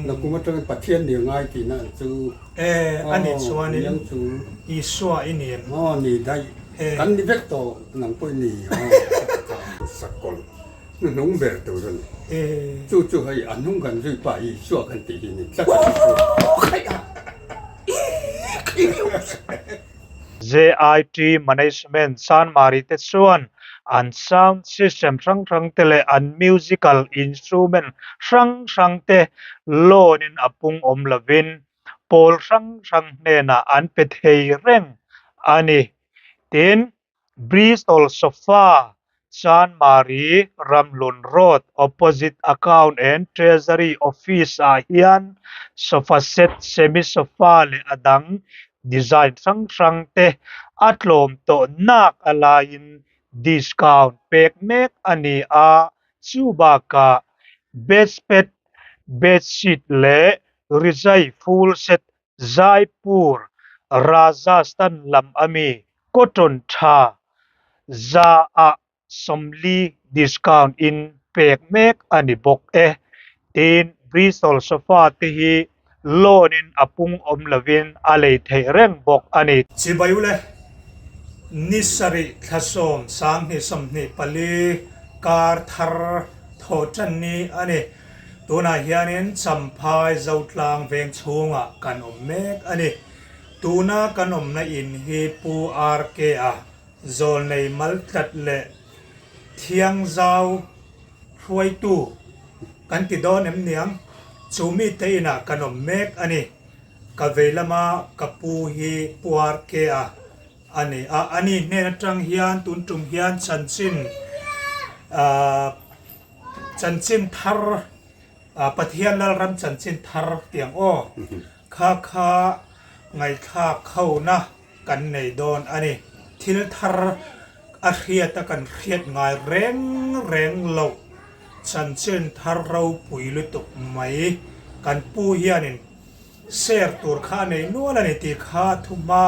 Nakum atangin Pathian ni a ngai tihna ang chu. E, a nih chuanin Isua i ni em? Aw ni daih. Kan ni vek tawh nang pawh i ni. Sakawlh hnuhnung ber tur a ni. Chu chu hei a hnung kan zui pa Isua kan tih hi ni tlat a ni chu. JIT Management Chanmari te chuan an sound system hrang hrang te leh an musical instrument hrang hrang te loan in a pung awm lovin pawl hrang hrang hnenah an pe thei reng a ni. Tin, Bristol Sofa Chanmari Ramhlun Road opposite Account and Treasury Office ah hian sofa set, semi sofa leh a dang design hrang hrang te a tlawm tawh nak a laiin discount pek mek a ni a, chu bakah bedspread, bedsheet leh rizai full set Jaipur, Rajasthan lam ami cotton tha 100 40 discount in pek mek a ni bawk e. Tin, Bristol sofa te hi loan in a pung awm lovin a lei theih reng bawk a ni. Chibai ule, ni sarih thla sawm 20 24 kar thar thawh tan ni a ni. Tunah hianin Champhai Zotlang veng chhungah kan awm mek a ni. Tuna kan awmna in hi Pu RK-a zawlnei maltlat leh thiangzau hruaitu kan ti dawn em niang? Chu mite inah kan awm mek a ni. Ka vei lama ka pu hi Pu RK-a a ni a. Ani hnen atang hian tun tum hian chanchin ahh. Chanchin thar, Pathian Lalram chanchin thar tiang aw, kha kha ngaihthlak hona kan nei dawn a ni. Thil thar a hriat a kan hriat ngai reng reng loh chanchin thar ropui lutuk mai kan pu hianin share tur kha a nei nual a ni tih kha thuhma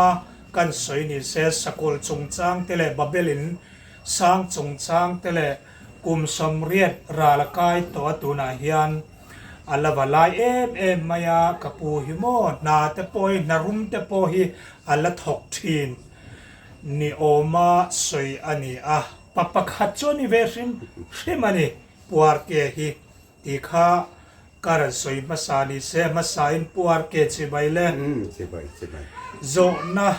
kan sawi ni se, Sakawlh chungchang te leh Babel in sang chungchang te leh Kum 80 ral a kai tawh a tunah hian a la va lai em em mai a, ka pu hi maw hna te pawh hi hna rum te pawh hi a la thawk thin ni awma sawi a ni a, pa pakhat chu a ni ve hrim hrim a ni Puarke hi tih kha ka rawn sawi hmasa ni se, hmasa in Puarke chibai le. Chibai chibai. Zawhna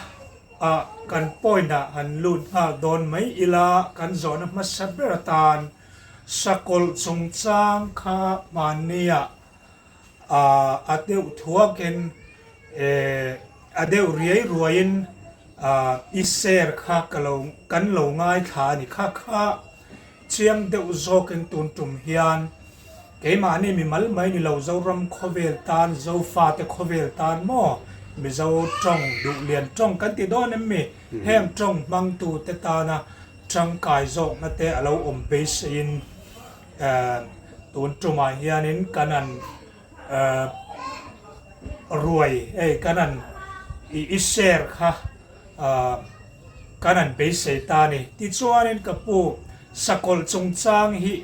ah kan point ah han lut nghal dawn mai ila, kan zawhna hmasa ber atan sakawlh chungchang kha hmanni ah a deuh thuakin a deuh riai ruaiin i share kha ka lo kan lo ngaithla a ni kha kha Chiang deuh zawkin tun tum hian keimahni mimal mai ni lo Zoram khawvel tan, Zofate khawvel tan maw Mizo tawng, Duhlian tawng kan ti dawn em mi? Heng tawng hmangtute tana tangkai zawkna te a lo awm beiseiin tun tumah hianin kan han ruai hei kan han i share kha Kan an beisei ta a ni. Tichuanin ka pu, sakawlh chungchang hi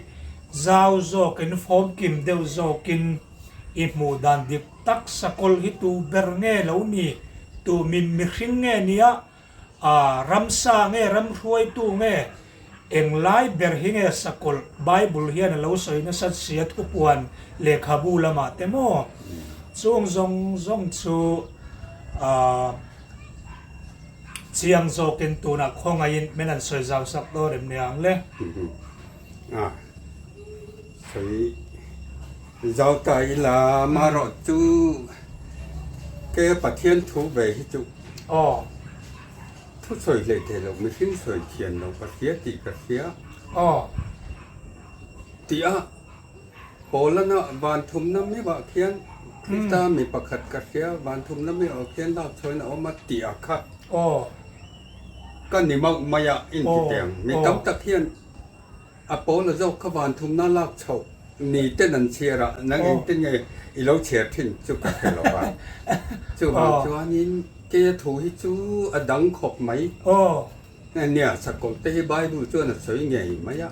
zau zawkin, fawmkim deuh zawkin i hmuh dan dik tak sakawlh hi tu ber nge lo ni? Tu mi mihring nge nia? A ramsa nge ramhruaitu nge? Englai ber hi nge sakawlh Bible hian a lo sawi nasat sia thupuan lehkhabu lamah te maw? Chung zawng zawng chu a. Chiang zawkin tunah khawngaihin min han sawi zau sak dawn em niang le? A sawi zau ta ila marawh chu ke Pathian thu ve hi chu Aw. Thu sawi hlei thei lo mihring sawi thian lo ka hria tih ka hria. Aw. Tih a. Paulana van thumna meuhah khian Krista mi pakhat ka hria, van thumna meuhah khian lak chhuain a awm a tih a kha. Aw. Ka ni mauh mai a inti teh ang. Mi tam tak hian a Paula zawk kha van thumna lak chhoh ni ten an chhiar a, nang engtin nge i lo chhiar thin chu ka hre lo va. Chuvang chuanin keia thu hi chu a dang khawp mai. Aw. Nia, sakawlh te hi Bible chuan a sawi ngei mai a,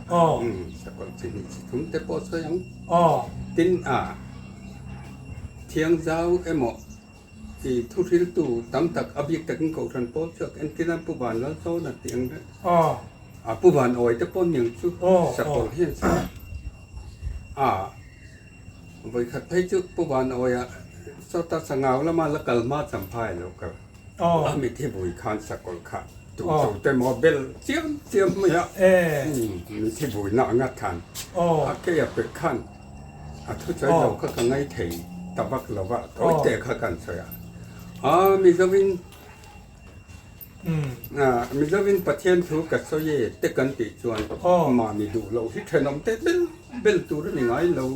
sakawlh chi hnih chi thum te pawh a sawi ang. Tin, a Thiangzau emaw i thuhriltu tam tak a bik takin Kohhran pawl chhuak entir nan Pu Van Lalsawna tih ang reng a Pu Van Awi te pawh niang chu sakawlh hian sawi a vawikhat phei chu Pu Van Awia sawta Sangau lama la kal hma Champhai a lo kal a mithi vui khan sakawlh kha tu tu te maw bel chiam chiam mai a mithi vuina anga than a keia pek khan A thusawi lo kha ka ngaithei ta vak lo va, tawi te kha kan sawi a. A Mizovin Mizovin Pathian thu ka sawi e te kan tih chuan mahni duh loh hi thenawm te bel bel tur a ni ngai lo.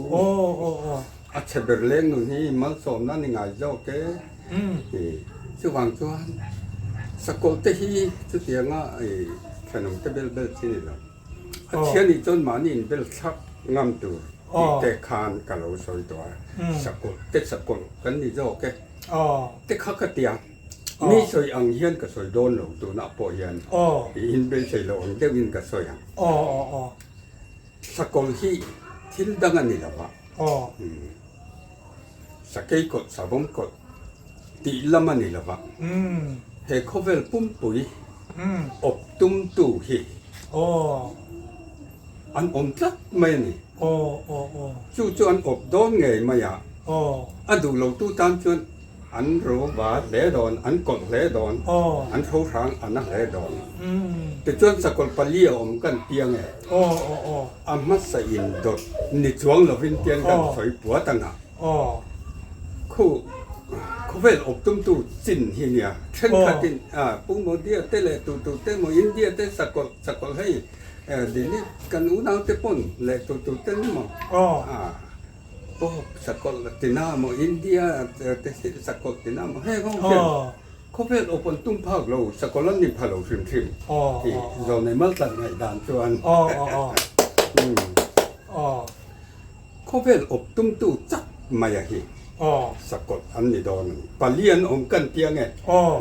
A chhe ber leng nun hi malsawmna a ni ngai zawk e. Chuvang chuan sakawlh te hi chutianga thenawm te bel bel chi ni lo. A thian nih chuan mahni in bel thlak ngam tur tih te khan ka lo sawi tawh a, sakawlh te sakawlh kan ni zawk e te kha ka ti a, mi sawi ang hian ka sawi dawn lo tunah pawh hian in beisei loh ang deuhin ka sawi ang. Sakawlh hi thil dang a ni lo a, sakei kawlh savawm kawlh tih lam a ni lo va, he khawvel pumpui awp tumtu hi an awm tlat mai a ni. Chu chu an awp dawn ngei mai a, a duh lotu tan chuan an ro va hle dawn, an kawlh hle dawn, an tho hrang a na hle dawn. Tichuan sakawlh pali a awm kan piang e, a hmasa in dawt ni chuang lovin tiang kan sawi puat ang a. Khu khawvel awp tumtu chin hi nia thenkhatin Pu Modia te leh tu tu te maw India te sakawlh sakawlh hei Delhi kan unau te pawn leh tu tu te ni maw pawh sakawlh tina maw India te sakawlh tina maw heng ho hian khawvel awp an tum phak lo sakawlh an ni pha lo hrim hrim tih zawnei maltlan ngaihdan chuan Khawvel awp tumtu chak mai a hi sakawlh an ni dawn a ni. Pali an awm kan tia nge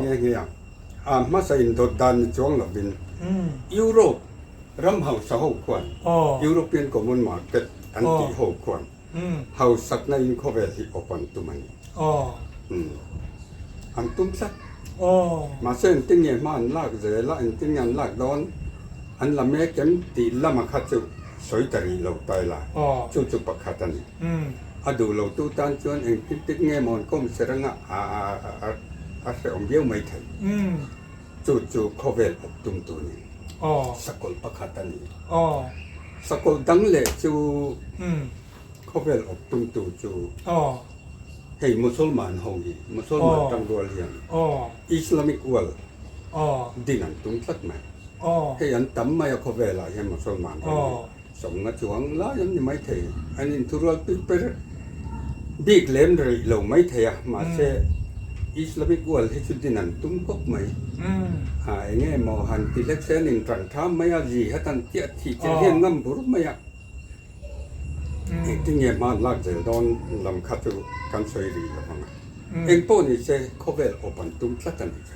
nghe nghe ang. A hmasa in dawt dan ni chuang lovin Europe ram hausa ho khuan European Common Market an tih ho khuan hausakna in khawvel hi awp an tum a ni. An tum tlat. Mahse engtin nge hma an lak zel a, engtin nge an lak dawn an la mek em tih lama kha chu sawi ta rih lo ta ila, chu chu pakhat a ni. A duh lo tu tan chuan engtin tik nge maw an kawm ser anga a hrehawm viau mai thei. Chu chu khawvel awp tum tu ni. Sakawlh pakhat a ni. Sakawlh dang leh chu khawvel awp tum tu chu hei Musalman ho hi, Musalman tangrual hian Islamic world din an tum tlat mai. Hei an tam mai a khawvelah hian Musalman ram hi sawmna chuang lai an ni maithei. An inthurual pui per bik lem rih lo maithei a, mahse Islamic world hi chu din an tum khawp mai. A eng nge maw han ti hlek se an intan tham mai a, jihad an tiah thih chiah hian ngam bur mai a. Engtin nge hma an lak zel dawn lam kha chu kan sawi rih lo vang a. Engpawh ni se khawvel awp an tum tlat a nih kha.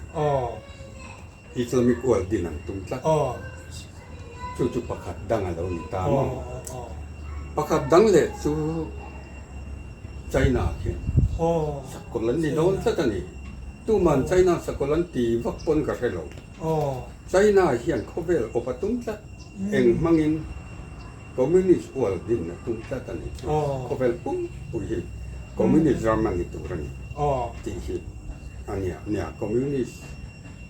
Islamic world din an tum tlat. Chu chu pakhat dang a lo ni ta maw? Pakhat dang leh chu China khian sakawlh an ni dawn tlat a ni. Tuman China sakawlh an ti vak pawn ka hre lo. China hian khawvel awp a tum tlat. Eng hmangin Communist world din a tum tlat a ni chu. Khawvel pumpui hi Communist ram a ni tur a ni tih hi a nia. Nia Communist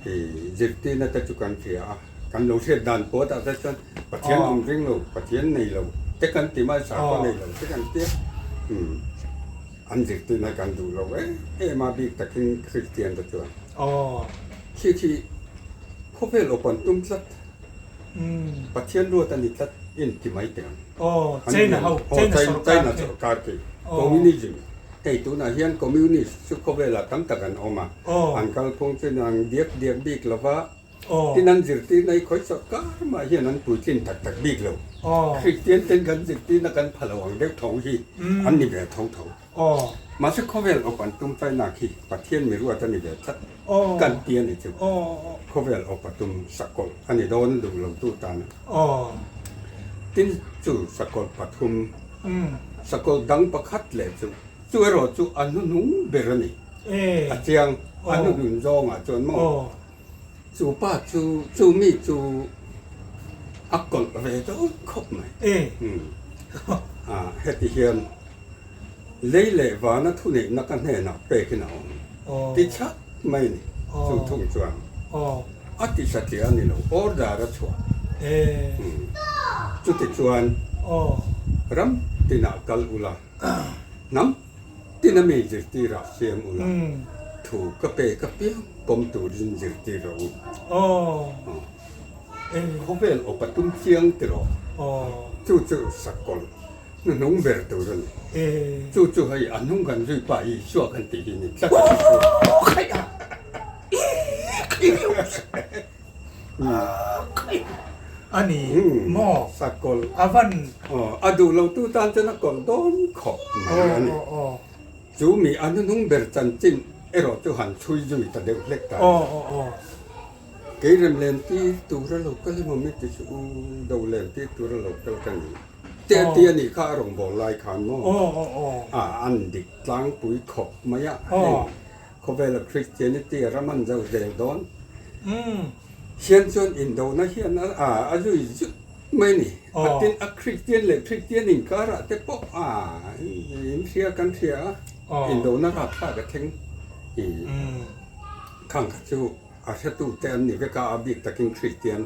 hi zirtirna te chu kan hria a, kan lo hriat dan pawh tah te chuan Pathian awm ring lo, Pathian nei lo te kan ti mai, sakhaw nei lo te kan tia. An zirtirna kan duh lo em em a bik takin Kristian te chuan. Khi khi khawvel awp an tum tlat. Pathian ruat a ni tlat in ti mai teh ang. Aw, China ho, China sorkar China sorkar khi Communism hei tunah hian Communist chu khawvelah tam tak an awm a, an kalphung chu an diak diak bik lo va, tin an zirtirna hi khawi sorkar mah hian an puitlin tak tak bik lo. Kristian ten kan zirtirna kan pha lo ang deuh tho hi an ni ve tho tho. Mahse khawvel awp an tum China khi Pathian mi ruat a ni ve tlat kan ti a ni chu. Khawvel awp a tum sakawlh a ni dawn duh lo tu tan a. Tin chu sakawlh pathum, sakawlh dang pakhat leh chu. Chu erawh chu a hnuhnung ber a ni. A chiang, a hnuhnun zawngah chuan maw? Chu pa chu, chu mi chu a kawlh ve dawn khawp mai. Heti hian lei leh vana thuneihna ka hnenah pekin a awm ti chhak mai a ni. Chu thung chuan a ti satliah a ni lo, order a chhuah. Chuti chuan ram tinah kal ula. Hnam tina mi zirtirah siam ula, thu ka pek apiang pawm turin zirtir rawh u. Khawvel awpa tum chiang ti rawh. Chu chu sakawlh hnuhnung ber tur a ni. Chu chu hei a hnung kan zui pa Isua kan tih hi ni tlat a ni chu. A ni maw? Sakawlh. A van. Aw, a duh lo tu tan chuan a kawlh dawn khawp mai a ni. Chu mi a hnuhnung ber chanchin erawh chu han chhui zui ta deuh hlek ta a ni. Kei rem len tir tura lo kal emaw mi ti chu u do len tir tura lo kal ka ni. Te a ti a nih kha a rawngbâwl lai khan maw? A an dik tlangpui khawp mai a, hei Khawvela Christianity a ram an zo zel dawn hian chuan indona hian a zui zut mai a ni. A tin a Christian leh Christian inkarah te pawh a in hria kan hria a, indona rapthlak a thleng i khang kha chu a hretu te an ni vek a, a bik takin Christian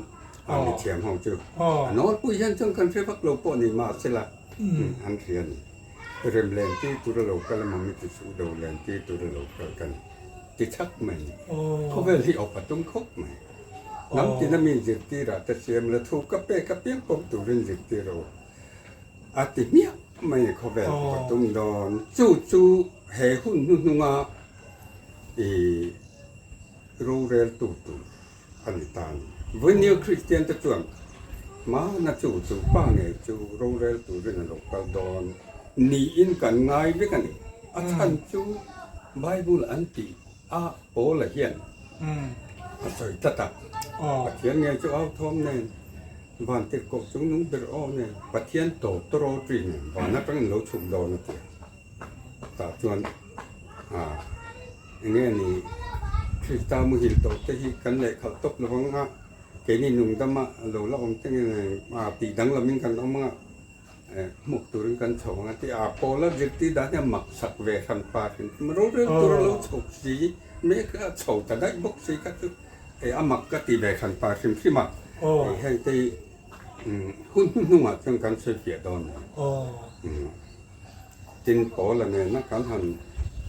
a mithiam ho chu a nawlpui hian chuan kan hre vak lo pawh ni mahsela an hria a ni. Rem len tir tur a lo kal emaw mi ti suh do len tir tur a lo kal ka ni ti chak mai ni. Khawvel hi awp a tum khawp mai. Hnam tina mi zirtirah te siam la thu ka pek apiang pawm turin zirtir a u a ti hmiah mai ni khawvel awp a tum dawn. Chu chu he hun hnuhnunga i roreltu tur a ni ta a ni. Vawinia Kristian te chuan hmana chu chu pa ngei chu rorel turin a lo kal dawn niin kan ngai vek a ni. A chhan chu Bible an tih a Paula hian a sawi tlat a, Pathian ngei chu au thawm nen, van tirhkoh chung nung ber aw nen, Pathian tawp tawrawtri nen van atangin lo chhuk dawn a ti a. Tah chuan eng nge ni Krista muhil tawh te hi kan lehkhalh tawp lo ang a, keini nungdama lo la awm te nge tih danglamin kan awm ang a, hmuk turin kan chho ang a tih a, Paula zirtir dan hian mak sak ve hran pa hrim hrim a, rorel tur a lo chho si mek a, chho ta daih bawk si kha chu a mak ka ti ve hran pa hrim hrim a, heng te hi hun hnuhnungah chuan kan sawi fiah dawn a ni. Tin Paula nena kan han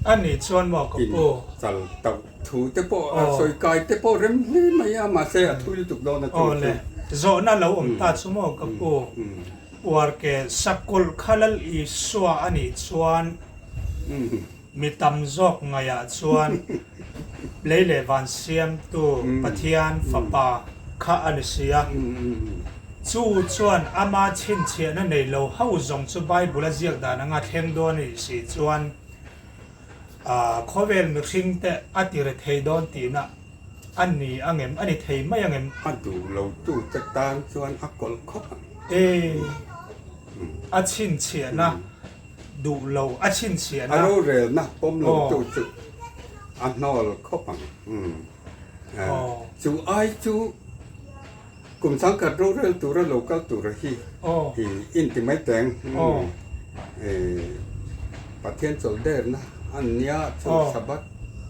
A nih chuan maw ka pu? Chal tauh thu te pawh a sawi kai te pawh rem hle mai a, mahse a thui lutuk dawn a chu chu. Awle, zawhna lo awm ta chu maw ka pu? Uarke sakawlh kha Lal Isua a nih chuan mi tam zawk ngaihah chuan lei leh van siamtu Pathian Fapa kha a ni si a. Chu chuan ama chhinchhiahna nei lo ho zawng chu Bible a ziak dan anga thleng dawn a nih si chuan khawvel mihring te a ti re thei dawn tihna a ni ang em? A ni thei mai ang em? A duh lo tu te tan chuan a kawlh khawp ang. E, a chhinchhiahna duh lo, a chhinchhiahna. A rorelna pawm lo tu chu a hnawl khawp ang. Chu ai chu. Kum changkhat rorel tura lo kal tura hi i inti mai teng. Pathian chawlh derna an nia chu Sabbath,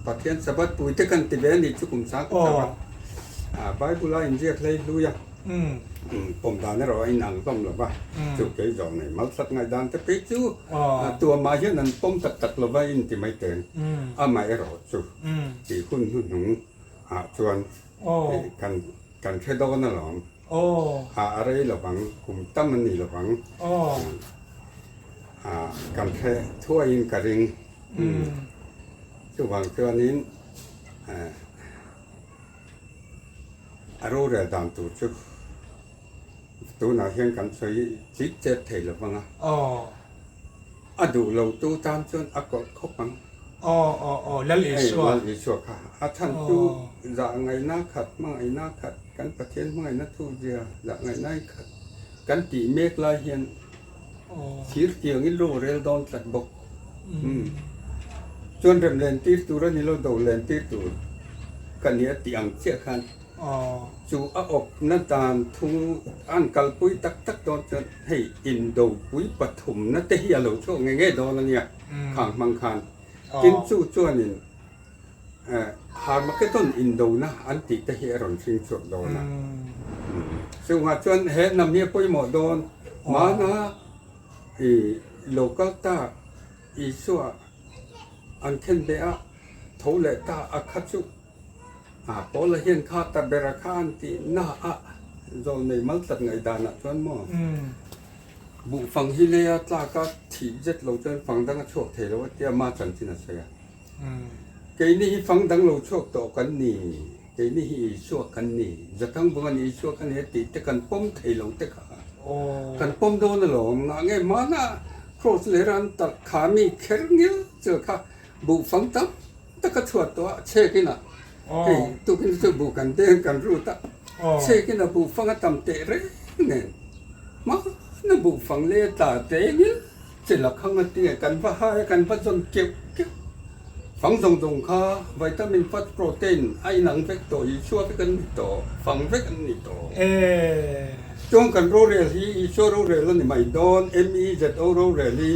Pathian Sabbath pui te kan ti ve a ni chu kum changkhat Sabbath. Bible a inziak hlei hlui a, pawm dan erawh a inang hlawm lo va, chu kei zawh nei malsat ngaihdan te phei chu tuamah hian an pawm tak tak lo va inti mai teng. Amaherawh chu tih hun hnuhnung ah chuan Kan kan hre dawn alawm. A a rei lovang, kum tam a ni lovang. A kan hre thuaiin ka ring. Chuvang chuanin a rorel dan tur chu tunah hian kan sawi chip chep thei lovang a. A duh lo tu tan chuan a kawlh khawp ang. Aw aw aw Lal Isua. Lal Isua kha a chhan chu zah ngaihna khat hmangaihna khat kan Pathian hmangaihna thu zia zah ngaihna hi khat kan tih mek lai hian thir tiangin rorel dawn tlat bawk. Chuan rem len tir tur a ni lo, do len tir tur ka nia tih ang chiah khan chu a awpna dan thu an kalpui tak tak dawn chuan hei indopui pathumna te hi a lo chhuak nge nge dawn a nia khang hmang khan. Tin chu chuanin Harmageddon indona an tih te hi a rawn hring chhuak dawn a. Chungah chuan he hnam hi a pawimawh dawn mahna i lo kal ta Isua an khen beh a, tho leh ta a kha chu a Paula hian kha ta bera kha an tih na a zawlnei mal tlat ngaihdanah chuan maw buhfang hi leia tlaka thih zet lo chuan fang dang a chhuak thei lo a tia ma chanchin a sawi a. Keini hi fang dang lo chhuak tawh kan ni, keini hi Isua kan ni, Zathangvunga ni Isua kan ni a tih te kan pawm thei lo te kha kan pawm dawn alawm, ngah nge hmana Kraws leh ran talh kha mi kher ngil chil kha buh fang tam tak a chhuat tawh a, chhek inah hei tukin chu buh kan deng kan rut a, chhek inah buh fang a tam teh reng nen hmana buh fang leh tla te ngil Chil a khang a ti a, kan va hai a, kan va zawn keuh keuh. Fang zawng zawng kha vitamin, fat, protein a inang vek tawh, Isua vek an ni tawh, fang vek an ni tawh. Chuan kan rorel hi Isua rorel a ni mai dawn, MEZO rorel hi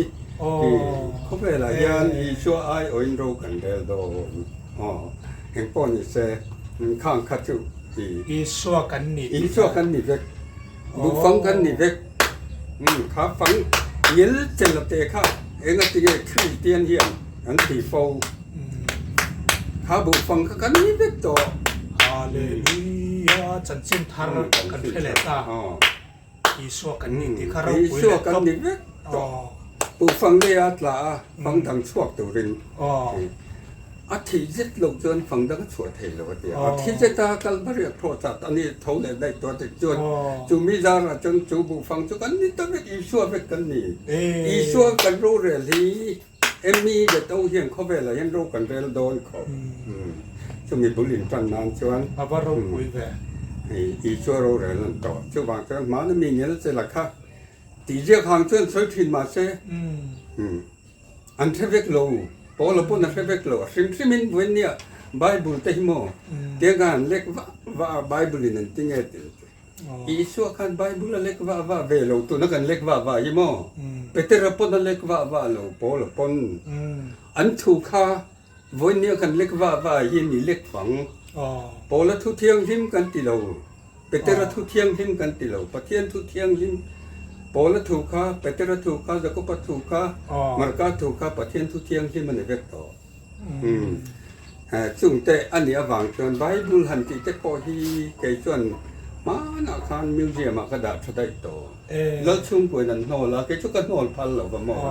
khawvelah hian Isua aiawhin ro kan rel dawn. Aw, engpawh ni se, khang kha chu i. Isua kan ni. Isua kan ni vek. Duhfang kan ni vek. Kha fang ngil chel a te kha enga tinge Kristian hian an ti fo. Kha buhfang kha kan ni vek tawh. Hallelujah chanchin thar kan hre leh ta. Isua kan ni tih kha ropui leh tawp. Isua kan ni vek tawh. Buhfang lei a tla a, fang dang chhuak turin. A thih zet loh chuan fang dang a chhuah thei lo a ti a. A thi zet a, Kalvari a thlawh chat a ni, tho leh daih tawh a ti. Chuan chu mi zarah chuan chu buhfang chu kan ni ta vek, Isua vek kan ni. Isua kan rorel hi emi leh to hian khawvelah hian ro kan rel dawn khawp. Chumi bul intan nan chuan A va ropui ve. Isua rorel an tawh. Chuvang chuan hmana mi ngel che la kha tih ziak hang chuan sawi thin mahse An hre vek lo, Paula pawn a hre vek lo, a hrim hrim in vawiin nia Bible te hi maw tiang khan an lek vah vah a, Bible in an ti nge tih an ti. Isua khan Bible a lek vah vah ve lo, tuna kan lek vah vah hi maw Petera pawn a lek vah vah lo, Paula pawn an thu kha vawiin nia kan lek vah vah hi ni lek fang. Paula thu thianghlim kan ti lo. Petera thu thianghlim kan ti lo. Pathian thu thianghlim, Paula thu kha, Petera thu kha, Jakoba thu kha, Marka thu kha Pathian thu thianghlim a ni vek tawh. Chungte a nih avang chuan Bible han tih te pawh hi kei chuan hmanah khan museum ah ka dah tha daih tawh. Lalchhungkuain an hnawl a, kei chu ka hnawl phal lo va maw?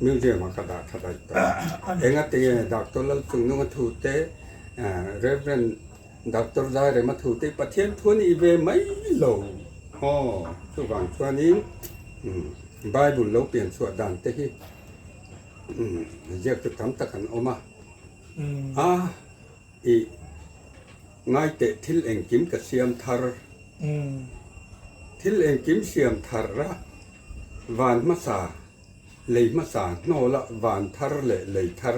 Museum ah ka dah tha daih tawh. Engatinge Doctor Lalchungnunga thu te, Rev. Doctor Zairema thu te Pathian thu a nih ve mai lo aw. Chuvang chuanin Bible lo pian chhuah dan te hi ziak chu tam tak an awm a. A i ngaiteh thil engkim ka siam thar. Thil engkim siam thar a van hmasa. Lei hmasa hnawla van thar leh lei thar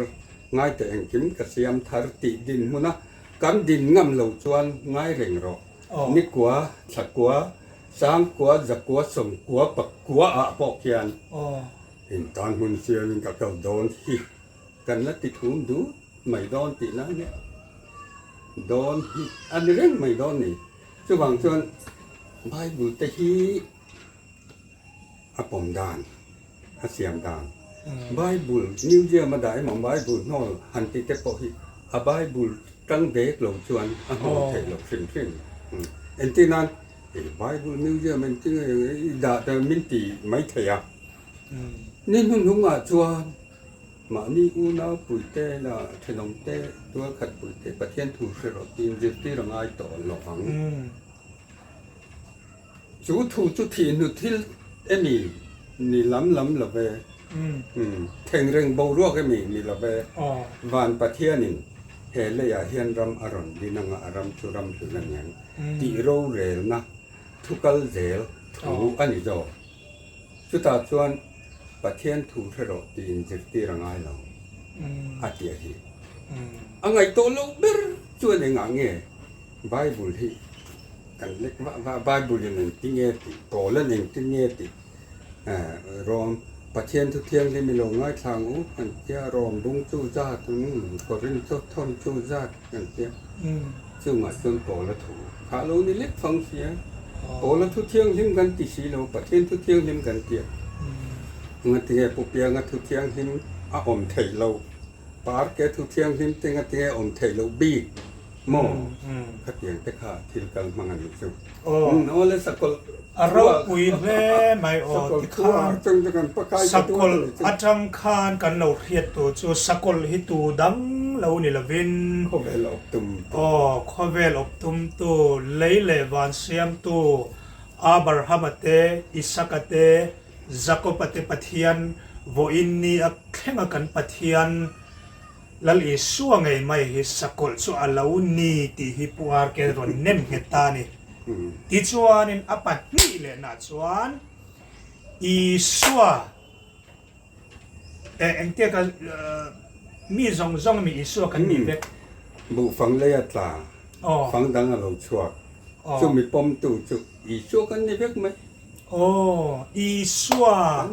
ngaite engkim ka siam thar tih dinhmuna kan din ngam lo chuan ngai reng rawh. Nikua, Thlakua, Sangkua, Zakua, Sawmkua, Pakua ah pawh khian intan hmun siamin ka kal dawn hi kan la ti thum dut mai dawn tih lai nia dawn hi a ni reng mai dawn ni. Chuvang chuan Bible te hi. A pawm dan, a siam dan. Bible museum a dah emaw Bible hnawl han tih te pawh hi a Bible tang dek lo chuan a hnawl theih loh hrim hrim. Entir nan Bible museum engtin nge i dah te min ti mai thei a. Ni hnuhnungah chuan mahni unau puite la thenawm te tualkhat puite Pathian thu hre rawh tiin zirtir a ngai tawh lo ang. Chu thu chu thihnu thil emi ni lam lam lo ve, thengreng boruak emi ni lo ve, Van Pathianin he leiah hian ram a rawn din anga a ram chu ram hlun a niang tih rorelna thu kal zel thu a ni zawk. Chutah chuan Pathian thu hre rawh tih inzirtir a ngai lo a ti a hi. A ngaihtuah loh ber chuan engah nge Bible hi kan lek vah vah, Bible in engtin nge tih, Paula'n engtin nge tih, Rom Pathian thu thianghlim i lo ngaithla ang u kan tia, Rom bung chu zat, Korinth thawn chu zat kan tia. Chungah chuan Paula thu kha lo ni lek fang sia. Paula thu thianghlim kan ti si lo, Pathian thu thianghlim kan tia. Ngatinge Pu Pianga thu thianghlim a awm theih loh, Parke thu thianghlim te ngatinge awm theih loh bik maw? Khatiang te kha thil kal hmang a nih chu. Aw le sakawlh A ropui hle mai aw tikhan sakawlh atang khan kan lo hriat tur chu sakawlh hi tu dang lo ni lovin Khawvel awp tum tu aw khawvel awp tum tu lei leh van siam tu Abrahama te Isaka te Jakoba te Pathian vawiin ni a thlenga kan Pathian Lal Isua ngei mai hi sakawlh chu a lo ni tih hi Pu Arke rawn nem nghet ta a ni. Tichuanin a pahnih lehna chuan Isua eh engtia ka mi zawng zawng mi Isua kan nih vek. Buhfang lei a tla, fang dang a lo chhuak. Chumi pawmtu chu Isua kan ni vek mai. Aw, Isua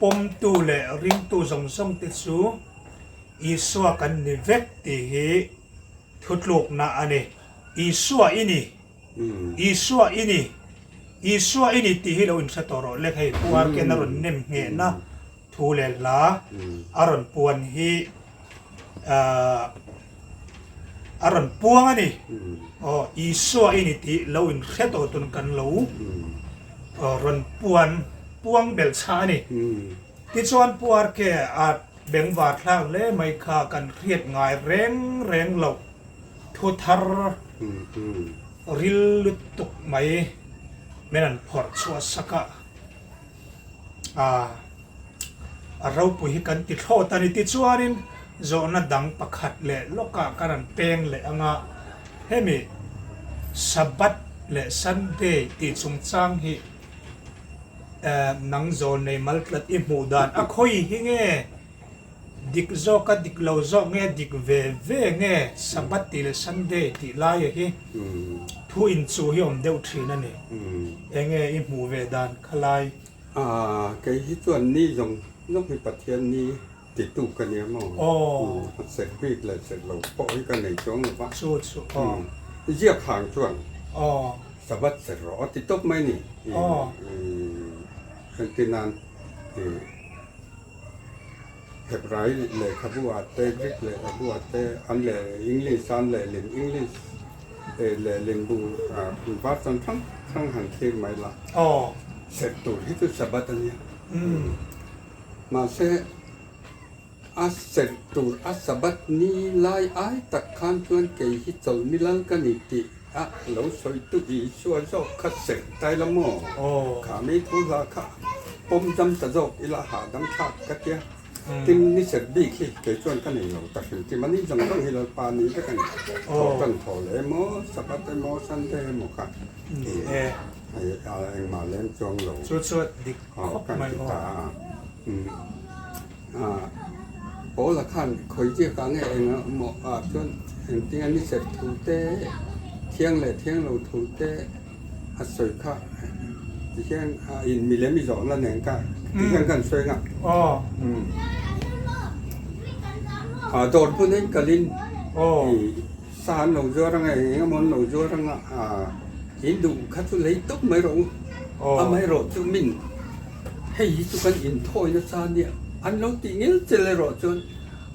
pawmtu leh ringtu zawng zawng te chu Isua kan ni vek tih hi thutlukna a ni. Isua i ni, Isua i ni, Isua i ni tih hi lo inhre tawh rawh lek hei Pu Arken a rawn nem nghehna thu leh hla a rawn puan hi a rawn puang a ni. Aw, Isua i ni tih lo inhre tawh tun kan lo rawn puan puang belh chhah a ni. Tichuan Pu Arke a bengvar thlak hle mai kha kan hriat ngai reng reng loh thu thar ril lutuk mai min han phawrh chhuah sak a. A ropui hi kan ti thlawt a ni. Tichuanin zawhna dang pakhat leh lawkah ka rawn peng leh ang a, hemi Sabbath leh Sunday tih chungchang hi nang zawl nei mal tlat i hmuh dan a khawi hi nge dik zawk a dik lo zawk nge dik ve ve nge Sabbath tih leh Sunday tih laia hi thu inchuh hi awm deuh thin a ni. Enge i hmuh ve dan kha lai? Aaa kei hi chuan ni zawng zawng hi Pathian ni titu ka nia maw? Aw. Serh bik leh serh lo pawh hi ka nei chuang lo va. Chu chu aw. Ziak hang chuan aw Sabbath serh rawh a ti tawp mai ni. Aw. Entir nan Hebrai lehkhabu ah te Greek lehkhabu ah te an leh English an lehlin English lehlin bu version hrang hrang han thlir mai la serh tur hi chu Sabbath a nia mahse a serh tur a Sabbath ni lai ai tak khan chuan kei hi chawlhni lal ka ni tih a lo sawi tu Isua zawk kha serh tai la maw? Kha mi thu hla kha pawm dam ta zawk ila hahdam thlak ka tia. Tin ni serh bik hi kei chuan ka nei lo ta hrim hrim a, ni zawng zawng hi Lalpa ni vek a ni. Thaw tan thaw leh emaw, Sabbath emaw, Sunday emaw kha engmah lem chuang lo. Chu chu dik khawp mai aw. Paula khan khawi ziak ah nge eng emaw ah chuan engtin a ni serh thu te, thiang leh thiang lo thu te a sawi kha ti hian a in milem i zawhna nen kha ti hian kan sawi ang a. A dawr hmun in kalin sa an lo zuar ang a eng eng emaw an lo zuar ang a in duh kha chu lei tawp mai rawh u amaherawh chu min Hei hi chu kan inthawi nasa a nia, an lo tih ngel chel erawh chuan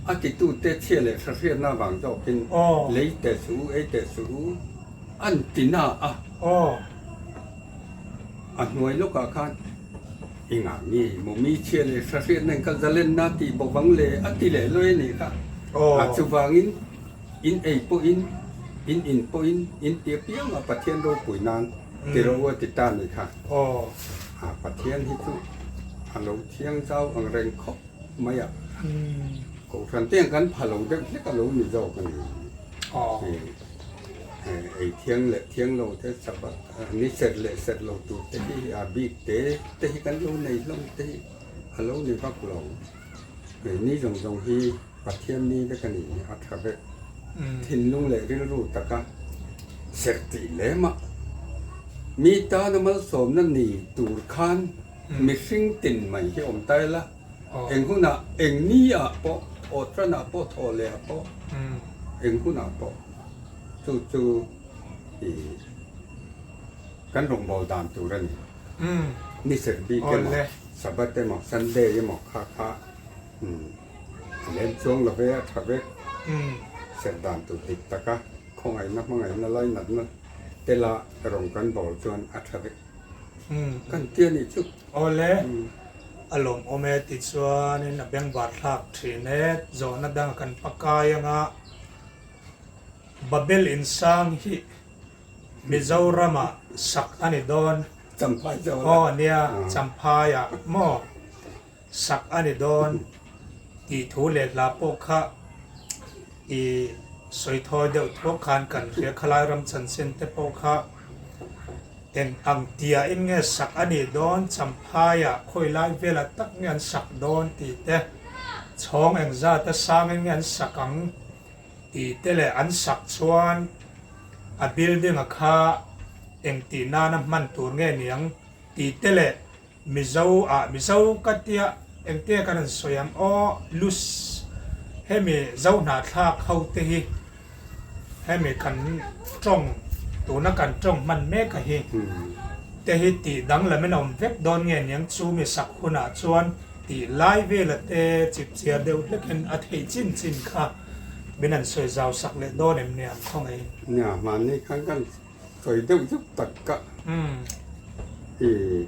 a titute chhia leh hrahriatna avang zawkin lei teh suh u, ei teh suh u an ti na a. A hnuai lawkah khan engah nge maw mi chhia leh hrahriatna in kha zalenna tih bawk vang le a ti leh lawi a nih kha. A chuvangin in ei pawhin, in in pawhin, in ti apiang a Pathian ropui nan ti rawh u a ti ta a nih kha. Aw. A Pathian hi chu a lo thiang zau ang reng khawp mai a. Kohhran te ang kan pha lo deuh hlek a lo ni zawk a ni. Aw. Ei thiang leh thiang lo te Sabbath ni serh leh serh lo tur te hi a bik te te hi kan lo nei hlawm te hi. a lo ni vak lo. Ni zawng zawng hi Pathian ni vek a ni, a tha vek. Thinlung leh rilru taka serh tih lem a, mi tana malsawmna ni tur khan mihring tin mai hi awm ta ila, eng hunah, eng ni ah pawh, thaw tanah pawh, thaw leh ah pawh, eng hunah pawh chu chu ih kan rawngbâwl dan tur a ni. Ni serh bik emaw, Sabbath emaw, Sunday emaw kha kha a lem chuang lo ve, a tha vek. Serh dan tur dik taka khawngaihna hmangaihna lainatna tela rawng kan bawl chuan a tha vek kan ti a nih chu. Awle, a lawmawm e tichuanin a bengvar thlak thin e, zawhna dang kan pakai anga Babel insang hi Mizoramah sak a ni dawn. Champhai zawk a. Aw nia, Champhaiah maw sak a ni dawn tih thu leh hla pawh kha i sawi thawi deuh thuak khan kan hria. Khalai ram chanchin te pawh kha eng ang tiahin nge sak a nih dawn, Champhaiah khawi lai velah tak nge an sak dawn tih te, chhawng engzata sangin nge an sak ang Tih te leh an sak chuan a building a kha eng tih nana hman tur nge niang tih te leh Mizo ah Mizo ka tia engte kan rawn sawi ang aw lus hemi Zo hnahthlak ho te hi hemi kan tawng tuna kan tawng hman mek a hi te hi tih danglamin a awm vek dawn nge niang chu mi sak hunah chuan Tih lai vela te chip chiar deuh hlekin a theih chin chin kha min han sawi zau sak leh dawn em ni ang khawngaihin? Nia, mahni khan kan sawi deuh zuk tak ka. I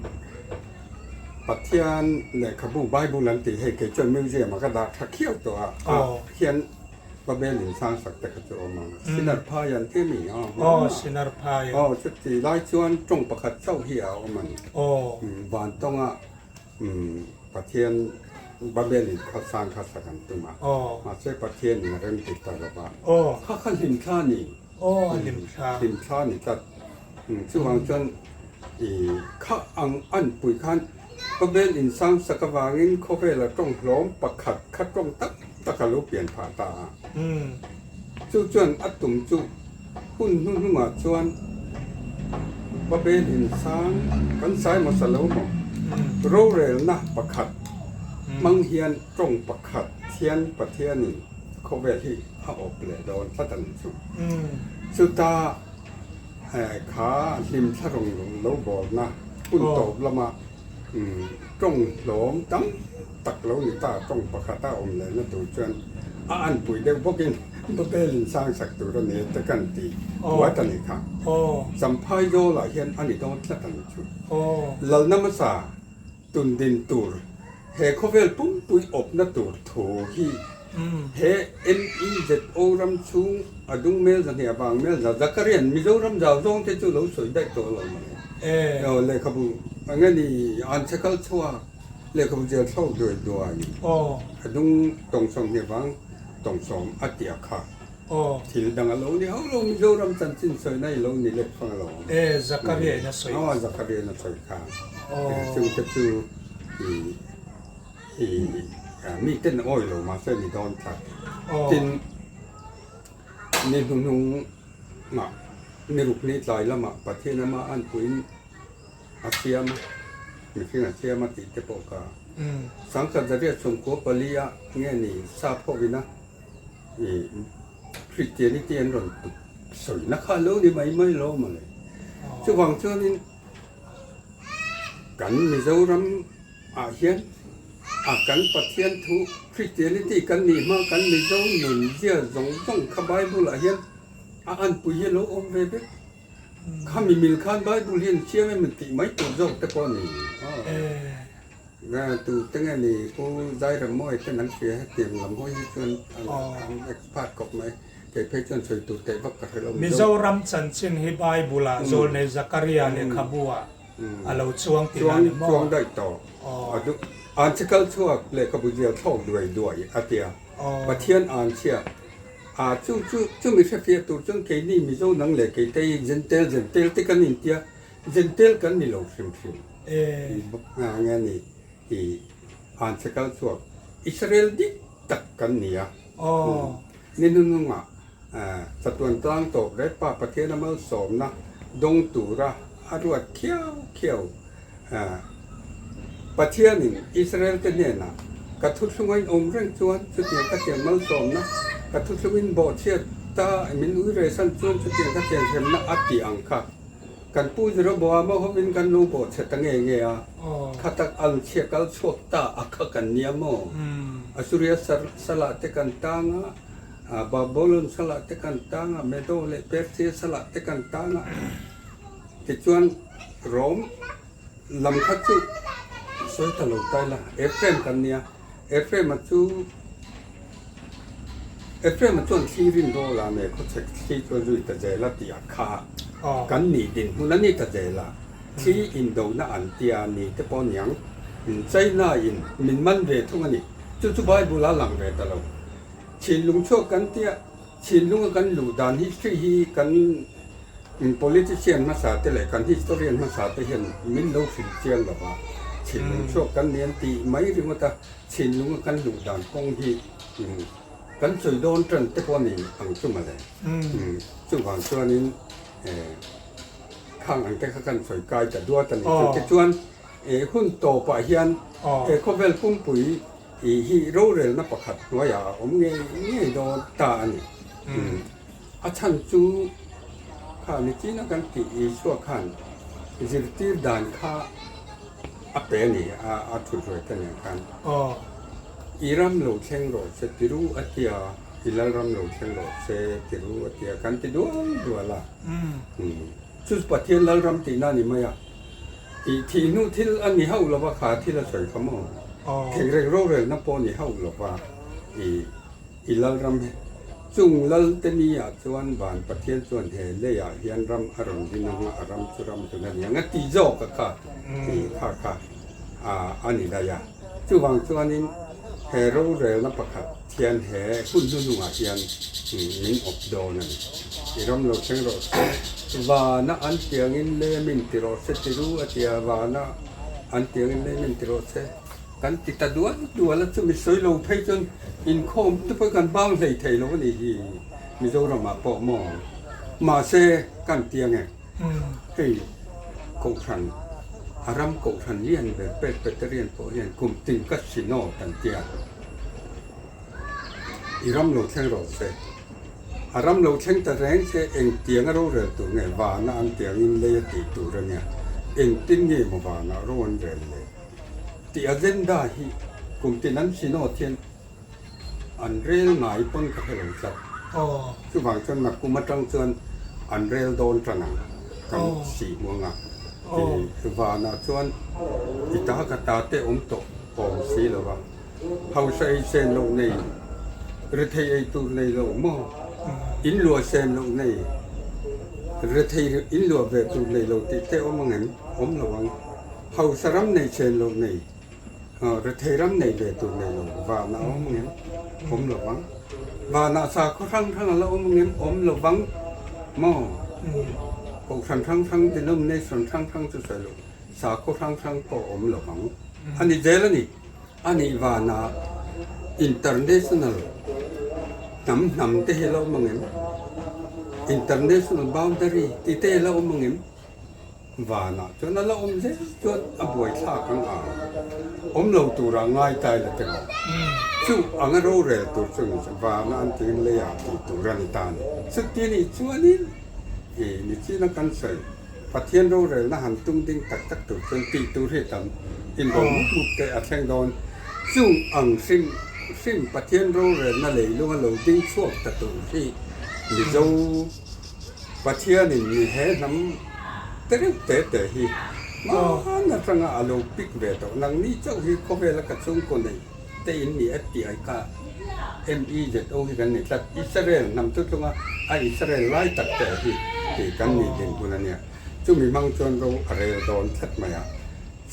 Pathian lehkhabu Bible an tih hei kei chuan museum ah ka dah tha khiau tawh a, ah hian Babel in sang sak te kha chu a awm ang. Sinar phai an ti ami? Aw, Sinar phai. Aw, chuti lai chuan tawng pakhat chauh hi a awm a ni. Van tawnga Pathian Babel in kha sang kha sak an tum a, mahse Pathian in a rem ti ta lo va. Kha kha hlimthla a ni. Hlimthla a ni tlat. Chuvang chuan i kha ang an pui khan Babel in sang sak avangin khawvela tawng hlawm pakhat kha tawng tak tak a lo pian phah ta a. Chu chuan a tum chu hun hnuhnungah chuan Babel insang kan sai hmasa lo maw? Rorelna pakhat hmang hian tawng pakhat thian Pathianin khawvel hi a awp leh dawn tlat a ni chu. Chuta kha hlimthla rawng lo bawlna hun tawp lama tawng hlawm tam tak lo ni ta, tawng pakhat a awm lehna tur chuan a anpui deuh bawkin Babel in sang sak tur a ni te kan ti puat a ni kha. Champhai Zawlah hian a ni dawn tlat a ni chu. Lalna hmasa tun din tur he khawvel pumpui awpna tur thu hi he MEZO ram chhung a dung mel zahnih a vang mel za Zakarian Mizoram zau zawng te chu lo sawi daih tawh lo mai. Lehkhabu eng nge ni an che kal chhuak lehkhabu zial thlawk duai duai a dung tawng 20 vang tawng sawm a tia kha thil dang a lo ni hauh lo Mizoram chanchin sawina i lo ni lek fang a lo awm. Zakaria in a sawi. Aw Zakaria in a sawi kha. Chung te chu i mi ten awi lo mahse ni dawn tlat. Tin ni hnuhnung ah ni ruk ni tlai lamah Pathian ama anpuiin a siam a, mihring a siam a tih te pawh kha sangkhat zariat sawmkua pali ah nge ni sap ho ina ih Christianity an rawn sawi na kha lo ni mai mai lo mawle. Chuvang chuanin kan Mizoram ah hian a kan Pathian thu Christianity kan nih hma kan Mizo nun zia zawng zawng kha Bible ah hian a anpui hi a lo awm ve vek. Khami mil khan Bible hian siam em tih mai tur zawk te pawh a ni. Tu te nge ni Pu Zairemmawi ten an hria hetiang lam hawi hi chuan an expert khawp mai. Kei phei chuan sawi tur teh vak ka hre lo. Mizoram chanchin hi Bible ah Zawlnei Zakaria lehkhabu ah a lo chuang tih na ni maw? Chuang daih tawh. An che kal chhuak lehkhabu zial thlawk duai duai a tia. Pathian an chhia. A chu chu chumi hrefiah tur chuan keini Mizo nang leh keite hi Jentail Jentail te kan intia, Jentail kan ni lo hrim hrim. Nge ni i Anchhe kal chhuak Israel dik tak kan ni a. Ni hnungnungah chatuan tlang tawp rep Pa Pathiana malsawmna dawng tura a ruat khiau khiau. Pathianin Israelte hnenah, Ka thuthlungain awm reng chuan chutiang ka tiang malsawmna, ka thuthlungin bawhchhiat ta min ui resan chuan chutiang ka tiang hremna a ti ang kha. Kan Pu Jeroboama hovin kan lo bawhchhe ta nge nge a, kha tak an chhia kal chhuak ta a kha kan nia maw? Asuria salah te kan tang a, Babylon salah te kan tang a, Medo leh Persia salah te kan tang a. Tichuan Rome lam kha chu sawi ta lo ta ila, Ephraim kan nia, Ephraim-a chu Ephraim-a chuan thli rin rawl a nei khawchhek thli chu a zui ta zel a tih a kha kan nih dinhmun a ni ta zel a, thli indona an tia ni te pawh niang China-in min man ve thung a ni, chu chu Bible-a lang ve ta lo. Chhinlung chhuak kan tia. Thinlunga kan luh dan history hi kan politician hmasa te leh kan historian hmasa te hian min lo hrilh chiang lo va, thinlung chhuak kan ni an tih mai ringawt a, thinlunga kan luh dan kawng hi kan sawi dawn tan te pawh a ni ang chu mawle. Chuvang chuanin khang ang te kha kan sawi kai ta duat a ni. Chutichuan hun tawpah hian he khawvel pumpui Tih hi rorelna pakhat hnuaiah a awm ngei ngei dawn ta a ni. A chhan chu kha nichina kan tih Isua khan zirtir dan kha a pe a ni a, a thutruai ta nen khan. I ram lo thleng rawh se ti ru a tia, i lalram lo thleng rawh se ti ru a tia kan ti dual dual a. Chu Pathian lalram tihna a ni mai a. Tih thih hnu thil a ni hauh lova kha thil a sawi kha maw? Thengreng rorelna pawh a ni hauh lova i i Lalram hi. Chung Lal te ni ah chuan Van Pathian chuan he lei ah hian ram a rawn din ang a, a ram chu ram hlun a ni ang a ti zawk a kha i kha kha a ni daih a. Chuvang chuanin he rorelna pakhat thian he hun hnuhnungah hian min awp dawn a ni. I ram lo thleng rawh se, vana an tiangin lemin ti rawh se ti ru a ti a, vana an tiangin lemin ti rawh se kan ti ta dual dual a, chumi sawi lo phei chuan inkhawm te pawh kan bang hlei thei lo a ni hi Mizoramah pawh maw? Mahse kan tiang e. Hei Kohhran, a ram Kohhran lian ber Presbyterian pawh hian kum tin ka Synod an tia. I ram lo thleng rawh se. A ram lo thleng ta reng se engtiang a rorel tur nge vana an tiangin lei a tih tur a nia. Engtin nge maw vana ro an rel le? Tih agenda hi kum tin an Synod hian An rel ngai pawn ka hre lo tlat. Chuvang chuan nakkum atang chuan an rel dawn tan ang kan sih hmu anga ti vanah chuan i ta ka ta te awm tawh awm si lo va, hausa ei sen loh nei, rethei ei tur nei lo maw, in luah sen loh nei, rethei in luah ve tur nei lo tih te awm ang em? Awm lo ang. Hausa ram nei sen loh nei. Rethei ram nei ve tur nei lo vanah a awm ngem? Awm lo vang. Vanah sakhaw hrang hrang a la awm ngem? Awm lo vang maw? Kohhran hrang hrang, denomination hrang hrang chu sawi lo, sakhaw hrang hrang pawh awm lo vang. A ni zel a ni. A nih vanah international hnam hnam te hi a la awm ang em? International boundary tih te hi a la awm ang em? Vanah chuan a la awm zel chuan a buaithlak ang a, awm lo tura ngai tai la te maw? Chu anga rorel tur chu ni chu vana an tiin leiah tih tur a ni ta a ni. Chuti nih chuanin i nichina kan sawi Pathian rorelna han tum ding tak tak tur chuan tih tur hi tam inbo mup mup te a thleng dawn. Chung ang hrim hrim Pathian rorelna leilunga lo ding chhuak ta tur hi Mizo Pathianin mi he hnam te reuh te te hi hman atanga a lo pik ve tawh. Nangni chauh hi khawvela ka chhungkaw nei te in ni a tih ai kha MEZO hi kan ni tlat. Israel hnam chu tlunga a Israel lai tak te hi tih kan nih din hun a nia. Chumi hmang chuan ro a rel dawn tlat mai a.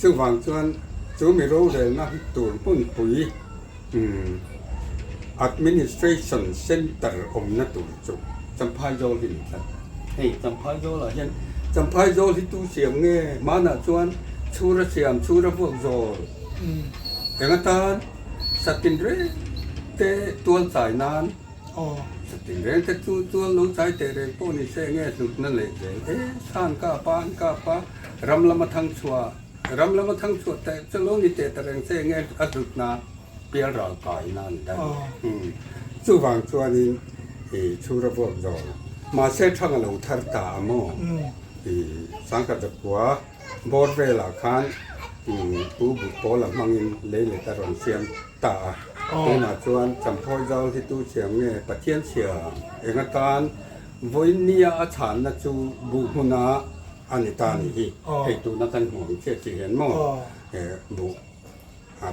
Chuvang chuan chu mi rorelna tur hmunpui Administration Centre awmna tur chu Champhai Zawl hi ni tlat. Hei Champhai Zawlah hian Champhai Zawl hi tu siam nge? Hmanah chuan chhura siam, chhura vuak zawl. Eng atan satin reng te tual chai nan satin reng te chu tual lo chai teh reng pawh ni se enge hlutna leh zel e san kap a an kap a ram lama thang chhuah ram lama thang chhuah teh chu lo ni teh ta reng se enge a hlutna pial ral kai na a ni daih chuvang chuanin ih chhura vuak zawng mahse thang a lo thar ta a maw ih sangkhat zakua. Bawr velah khan Pu Bukpawla hmangin leilet a rawn siam ta a. Tunah chuan Champhawi Zawl hi tu siam nge Pathian siam eng atan vawinia a chhanna chu buh hmuna a ni ta ni hi. Hei tuna kan hmuh ang chiah chi hian maw buh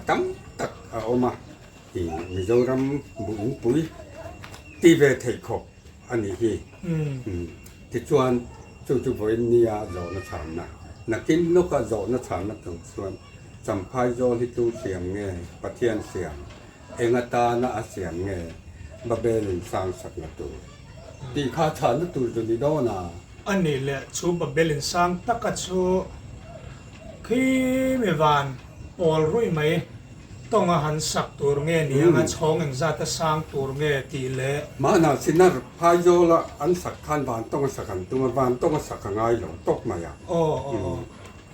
tam tak a awm a, Mizoram buh inpui ti ve theih khawp. a nih hi. Tichuan, chu chu vawiin nia zawhna chhanna, nakin lawka zawhna chhanna tur chuan Champhai zawl hi tu siam nge, Pathian siam, eng atana a siam nge, Babel-in sang sakna tur tih kha chhanna tur chu ni dawn a. A nih leh chu Babel-in sang taka chu khi mi van pawl ruih mai. Tawnga han sak tur nge ni anga chhawng engzata sang tur nge tih leh. Mahna Sinar phaizawla an sak khan van tawnga sak an tum a, van tawnga sak a ngai lo tawp mai a.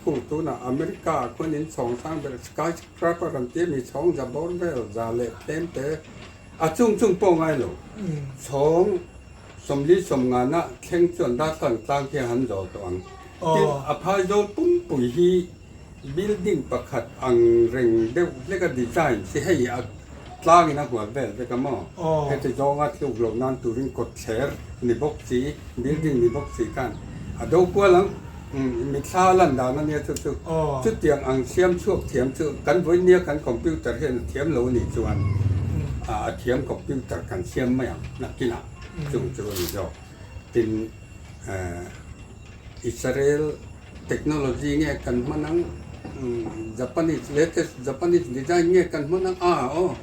Khung tunah America ah khuan in chhawng sang ber skyscraper an tia mi chhawng za bawr vel za leh tlem te a chung chung pawh ngai lo. Chhawng 40 50 ah thleng chuan darthlalang tlang hi a han zawl tawh ang. Tin, a phaizawl pumpui hi Building pakhat ang reng deuh hlek a design chi hei a tlangin a hual vel vek a maw? Heti zawnga tluk loh nan turin kawtthler ni bawk chi, building ni bawk chi khan a do kual ang. Mitthla lan dan a nia chu chu. Chutiang ang siam chhuak thiam chu kan vawinia kan computer hian a thiam lo a nih chuan a thiam computer kan siam mai ang nakinah chung chu a ni zawk. Tin, Israel. Technology nge kan hman ang, Japanese latest Japanese design nge kan hman ang a aw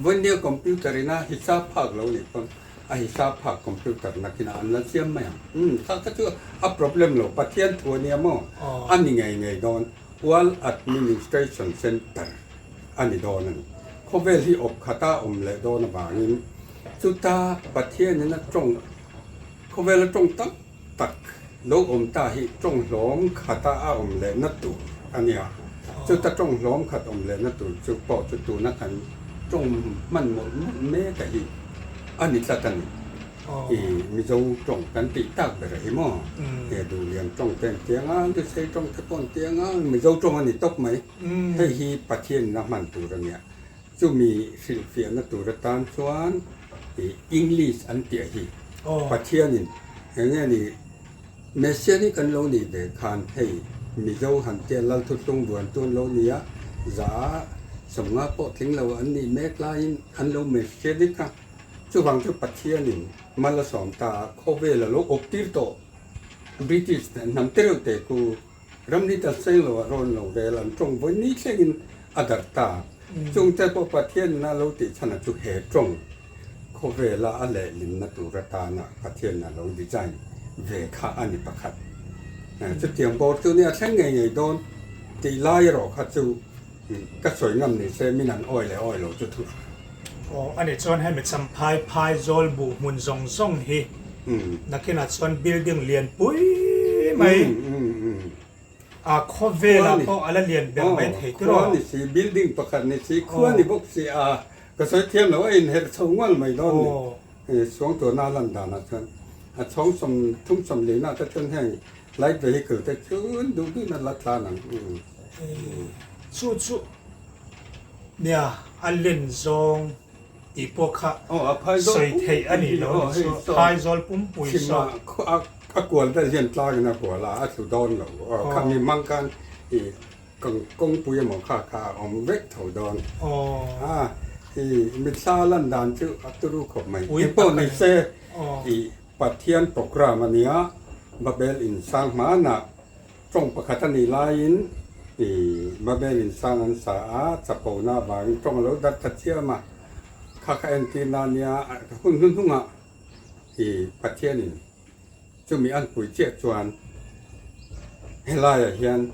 vawinia computer ina hisap phak lo nih pawn a hisap phak computer nakinah an la siam mai ang umm kha kha chu a problem lo Pathian thu ania maw a ni ngei ngei dawn World Administration Center a ni dawn a ni khawvel hi awp khata awm leh dawn avangin chuta Pathian ina tawng khawvela tawng tam tak lo awm ta hi tawng hlawm khata a awm lehna tur a nia. Chuta tawng hlawm khat awm lehna tur chu pawh chu tuna kan tawng hman mawlh mawlh mek a hi a ni tlat a ni. I Mizo tawng kan tih tak ber a hi maw? He Duhlian tawng te an tiang a, Lusei tawng te pawh an tiang a, Mizo tawng a ni tawp mai. Hei hi Pathianin a hman tur a nia. Chumi hrilhfiahna tur atan chuan English an tih a hi. Pathianin eng nge ni Messiah hi kan lo nih ve khan hei Mizo han tia Lalthuthlung buan tu an lo ni a, 150 pawh tling lo an nih mek laiin an lo Messiah dik a. Chuvang chu Pathianin mal a sawm ta a, khawvel a lo awp tir tawh British hnam te reuh te ku. Ram ni ta seng lo a rawn lo vel an tawng vawi ni thlengin a darh ta. Chung te pawh Pathian in a lo tih chhan a chu he tawng khawvela a lehlinna tur atana Pathian a lo design ve kha a ni pakhat. Chutiang bawr chu nia thleng ngei ngei dawn tih lai erawh kha chu ka sawi ngam ni se min an awi leh awi lo chu thu. Aw a nih chuan hemi Champhai phai zawl buh hmun zawng zawng hi nakinah chuan building lian pui mai a khawvelah pawh a la lian ber mai thei tiraw. Khua ni si building pakhat ni si khua ni bawk si a ka sawi thiam lo a inherh chho ngual mai dawn ni Suangtuahna lan danah chuan a chhawng 30 40 nah te chuan heng light vehicle te chu duh duhna la tlan ang. Chu chu. Nia, a len zawng tih pawh kha sawi theih a nih loh a ni chu. Phaizawl pumpui saw. A kual vel hian tlangin a kual a, a tlu dawn lo. Kha mi hmang khan i kawngpui emaw kha kha a awm vek tho dawn. I mitthla lan dan chu a turu khawp mai. Engpawh ni se i Pathian programme a nia, Babel insang hmanah Tawng pakhat a nih laiin i Babel in sang an sa a, chapona avangin tawng a lo darh ta chiam a, kha kha entir na nia hun hnuhnungah i Pathianin chumi an pui chiah chuan helaiah hian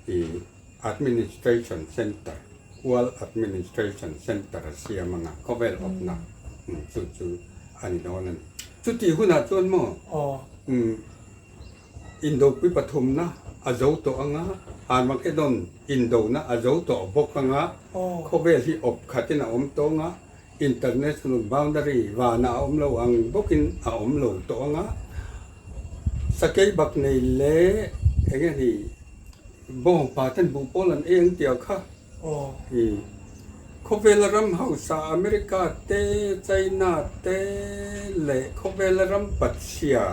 i Administration Centre. World Administration Centre a siam anga khawvel awpna chu chu a ni dawn a ni. Chutih hunah chuan maw Indopui pathumna a zo tawh anga, Armageddon indona a zo tawh bawk anga, khawvel hi awp khatin a awm tawh anga, International boundary vana a awm lo ang bawkin a awm lo tawh anga, sakei bak nei leh eng nge ni bawngpa ten buh pawl an ei ang tih kha i khawvela ram hausa America te, China te leh khawvela ram pachhia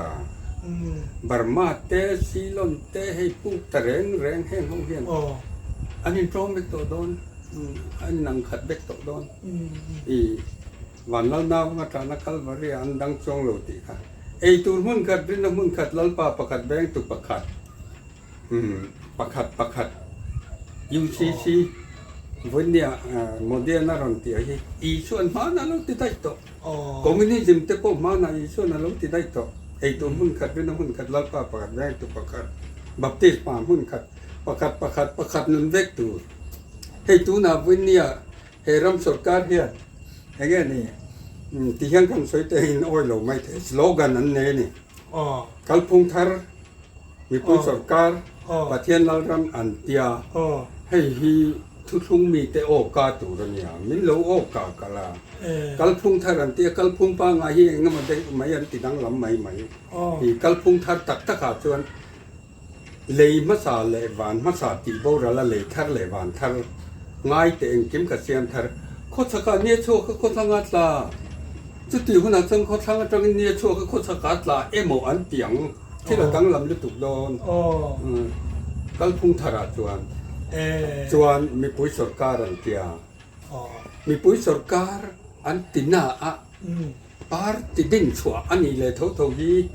Burma te, Ceylon te hei puk ta reng reng heng ho hian an inṭawm vek tawh dawn. An inang khat vek tawh dawn. I Vanlal nauvanga ṭahna Kalvari ah an dang chuang lo tih kha. Ei tur hmun khat, rinna hmun khat, Lalpa pakhat, vengtu pakhat, pakhat pakhat, UCC, Vawinia Modian a rawn tih hi Isuan hmanah a lo ti daih tawh. Communism te pawh hmanah Isuan a lo ti daih tawh. Ei tur hmun khat, rinna hmun khat, Lalpa pakhat, vengtu pakhat, Baptisma hmun khat, pakhat pakhat, pakhat nun vek tur. Hei tunah Vawinia he ram sorkar hian eng nge ni ti hian kan sawi te in awi lo mai thei slogan an nei a ni. Kalphung thar mipui sorkar Pathian Lalram an tia hei hi thuthlung mite aw ka tur a nia min lo aw ka kal a kalphung thar an tia kalphung pangngai hi eng emaw deuh mai an ti danglam mai mai i kalphung thar tak takah chuan Lei hmasa leh van hmasa tih boral a lei thar leh van thar ngai teh engkim ka siam thar. Khawchhakah nia chhuak a khawthlang a tla. Chutih hunah chuan khawthlang atangin nia chhuak a khawchhakah a tla emaw an ti ang. Thil a danglam lutuk dawn. Kalphung tharah chuan chuan mipui sawrkar an tia. Mipui sawrkar an ti na a. Party din chhuah a nih leh tho tho hi.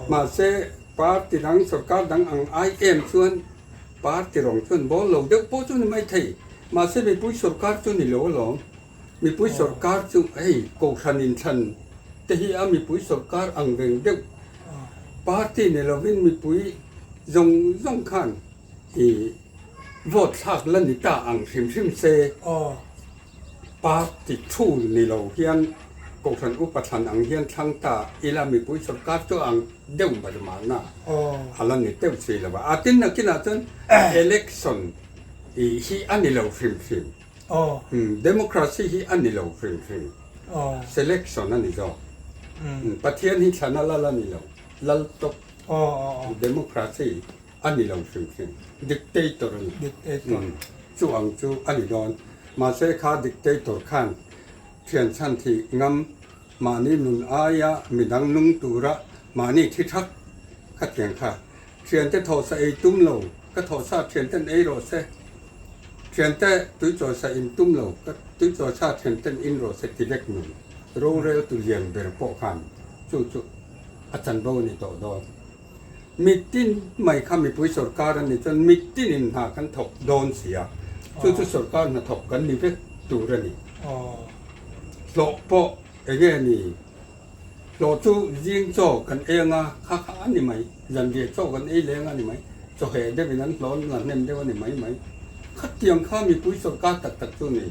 Mahse, party dang, sorkar dang ang ai em chuan party rawng chuan bawl lo deuh pawh chu ni mai thei. Mahse, mipui sorkar chu ni lo alawm. Mipui sorkar chu hei Kohhran inthlan te hi a mipui sorkar ang reng deuh. Party ni lovin mipui zawng zawng khan i vote thlak la ni ta ang hrim hrim se. Party thu ni lo hian Kohhran upa thlan ang hian thlang ta ila mipui sorkar chu ang deuh ber mahna a la ni deuh si lo a. A tin nakinah chuan election hi a ni lo hrim hrim. Democracy hi a ni lo hrim hrim. Selection a ni zawk. Pathian hi thlana lal a ni lo. Lal tawp democracy. A ni lo hrim hrim. Dictator a ni. Dictator. Chu ang chu a ni dawn. Mahse kha dictator khan thian chhan thih ngam mahni nun aia midang nung tura mahni thi thak kha thiang kha. Thiante thawhsa ei tum lo, ka thawhsa thianten ei rawh se. Thiante tuichawsa in tum lo, ka tuichawsa thianten in rawh se ti vek nun. Rorel tu lian ber pawh khan chu chu a chanvo a ni tawh dawn. Mitin mai kha mipui sorkar a nih chuan mitinin hna kan thawk dawn si a, chu chu sorkar hnathawk kan ni vek tur a ni. Hlawh pawh eng nge ni? Hlawh chu zing chaw kan ei anga kha kha a ni mai, zanriah chaw kan ei leh anga a ni mai, chawheh deuhin an hlawh la hnem deuh a ni mai mai. Khatiang kha mipui sorkar tak tak chu ni.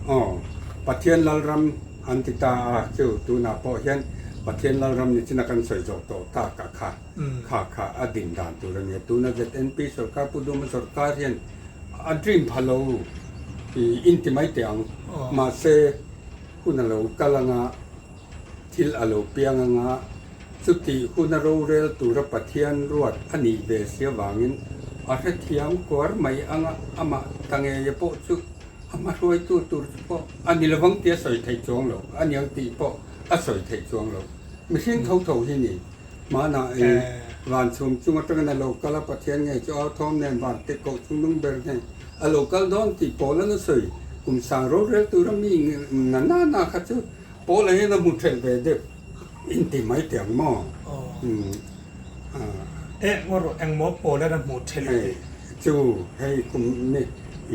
Aw, Pathian Lalram an ti ta a, chu tunah pawh hian Pathian Lalram ni china kan sawi zawh tawh tak a kha, kha kha a din dan tur a nia. Tuna ZNP sorkar, Pu Duma sorkar hian a dream pha lo i inti mai teh ang. Mahse, hun a lo kal anga, thil a lo piang anga, chutih huna rorel tura Pathian ruat a nih ve si avangin a hrethiam kuar mai anga amah ta ngeia pawh chu a hmahruaitu tur chu pawh a ni lovang tih a sawi theih chuang lo, a niang tih pawh a sawi theih chuang lo. Mihring tho tho hi ni. Hmanah i van chhum chung atangin a lo kal a, Pathian ngei chu au thawm nen van te koh chung nung ber nen a lo kal dawn tih pawl an a sawi. Kum sang rorel tura mi na na na kha chu pawl ah hian a hmu thelh ve deuh inti mai teh ang maw? Eh ngaw rawh engmaw pawl an a hmu thelh i tih? Chu hei kum ni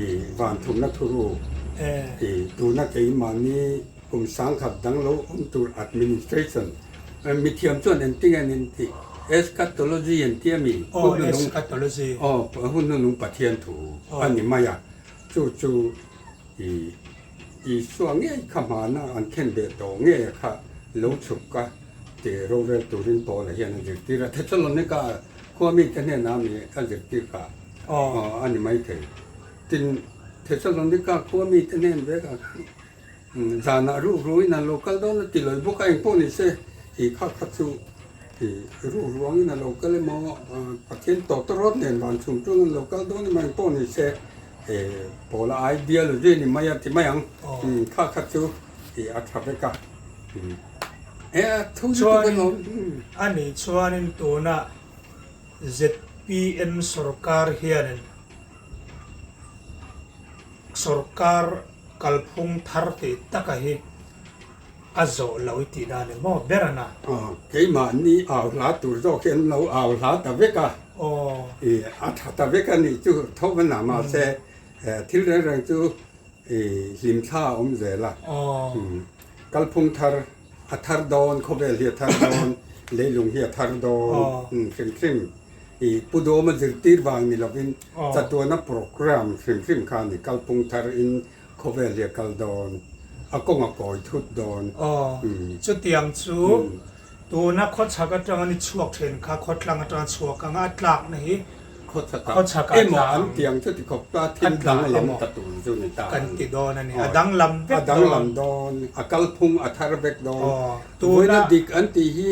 i van thumna thuru i tuna keimahni kum sangkhat dang lo awm tur administration Mithiam chuan engtin an intih? Eschatology an ti a mi? Aw, eschatology. Aw, hun hnunung Pathian thu a ni mai a. Chu chu i Isua ngei kha hmana an khen beh tawh ngei a kha lo chhuk a ti rorel turin Paula hian a zirtir a. Thessalonika khua mite hnenah mi a zirtir kha a ni maithei. Tin, Thessalonika khua mite hnen vekah khan Zanah ruh ruin an lo kal dawn a ti lawi bawk a, engpawh ni se i kha kha chu i ruh ruangin a lo kal emaw Pathian tawta rawt nen van chhung ṭung an lo kal dawn emaw engpawh ni se e pawla ideology ni mai a ti mai ang kha kha chu i a ṭha vek a e a tho lutuk a lawm. A nih chuanin tuna zpm sorkar hianin Sorkar kalphung thar tih taka hi a zawh lo i tih dan emaw ber a na? Aw, keimahni au hla tur zawk hi an lo au hla ta vek a, i a tha ta vek a nih chu tho va na mahse thil reng reng chu i hlimthla a awm zel a, kalphung thar a thar dawn, khawvel hi a thar dawn, leilung hi a thar dawn hrim hrim. I Pu Dawma zirtir vang ni lovin chatuana program hrim hrim kha a ni. Kalpung thar in khawvel hi a kal dawn, a kawng a kawi thut dawn. Aw, chutiang chu tuna khawchhak atanga ni chhuak thin kha khawtlang atanga chhuak anga a tlakna hi khawchhak ah emaw an tiang chu ti khawp ta thil danglam ta tur chu ni ta kan ti dawn a ni. A danglam vek dawn. A danglam dawn, a kalphung a thar vek dawn. Vawiina dik an tih hi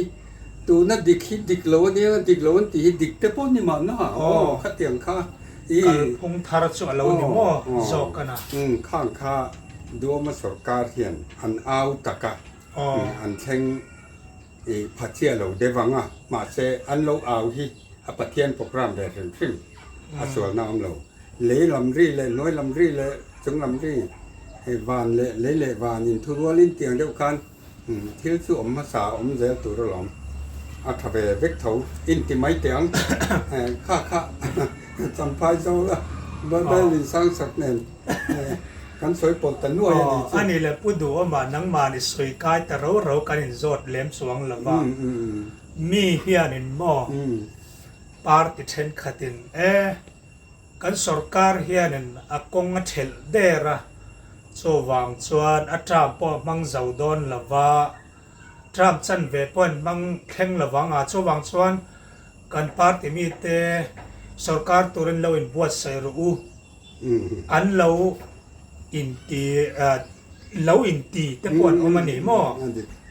Tuna dik hi dik lo a nia, dik lo an tih hi dik te pawh ni mahna aw khatiang kha i. Kalphung thar chu a lo ni maw zawk a na. Umm khang kha Duama sorkar hian an au tak a, an thleng i phachiah lo deuh ang a, mahse an lo au hi a Pathian program ve hrim hrim a sualna awm lo. Lei lam ri leh hnuai lam ri leh chung lam ri van leh lei leh van inthurualin tiang deuh khan Thil chu awm hmasa awm zel tur alawm. A tha ve vek tho. In ti mai teh ang. Kha kha Champhai zo la Bible in sang sak nen kan sawi pawlh ta nuai a nih chu. Ani leh Pu Duhawma nangmahni sawi kai ta ro ro kan in zawt lem chuang lo va. Mi hianin maw party thenkhatin e Kan sorkar hianin a kawng a thelh der a, chuvang chuan a term pawh a hmang zo dawn lo va, term chanve pawh an hmang thleng lo vang a, chuvang chuan kan party mite sorkar turin lo inbuatsaih rawh u, an lo inti lo inti te pawh an awm a ni maw?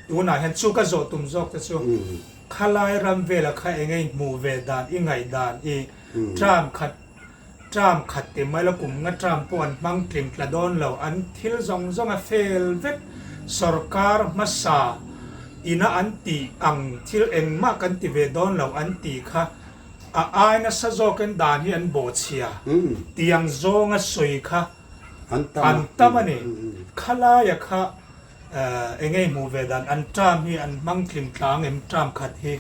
Tunah hian chu ka zawh tum zawk te chu khalai ram vela kha eng nge i hmuh ve dan, i ngaihdan i Term khat term khat ti mai lo kum nga term pawh an hmang tling tla dawn lo, an thil zawng zawng a fail vek, sorkar hmasa ina an tih ang thil engmah kan ti ve dawn lo an tih kha a ai nasa zawkin dan hi an bawhchhia tiang zawnga sawi kha an tam a ni, khalaia kha Eng nge hmuh ve dan an term hi an hmang tling tlang em term khat hi?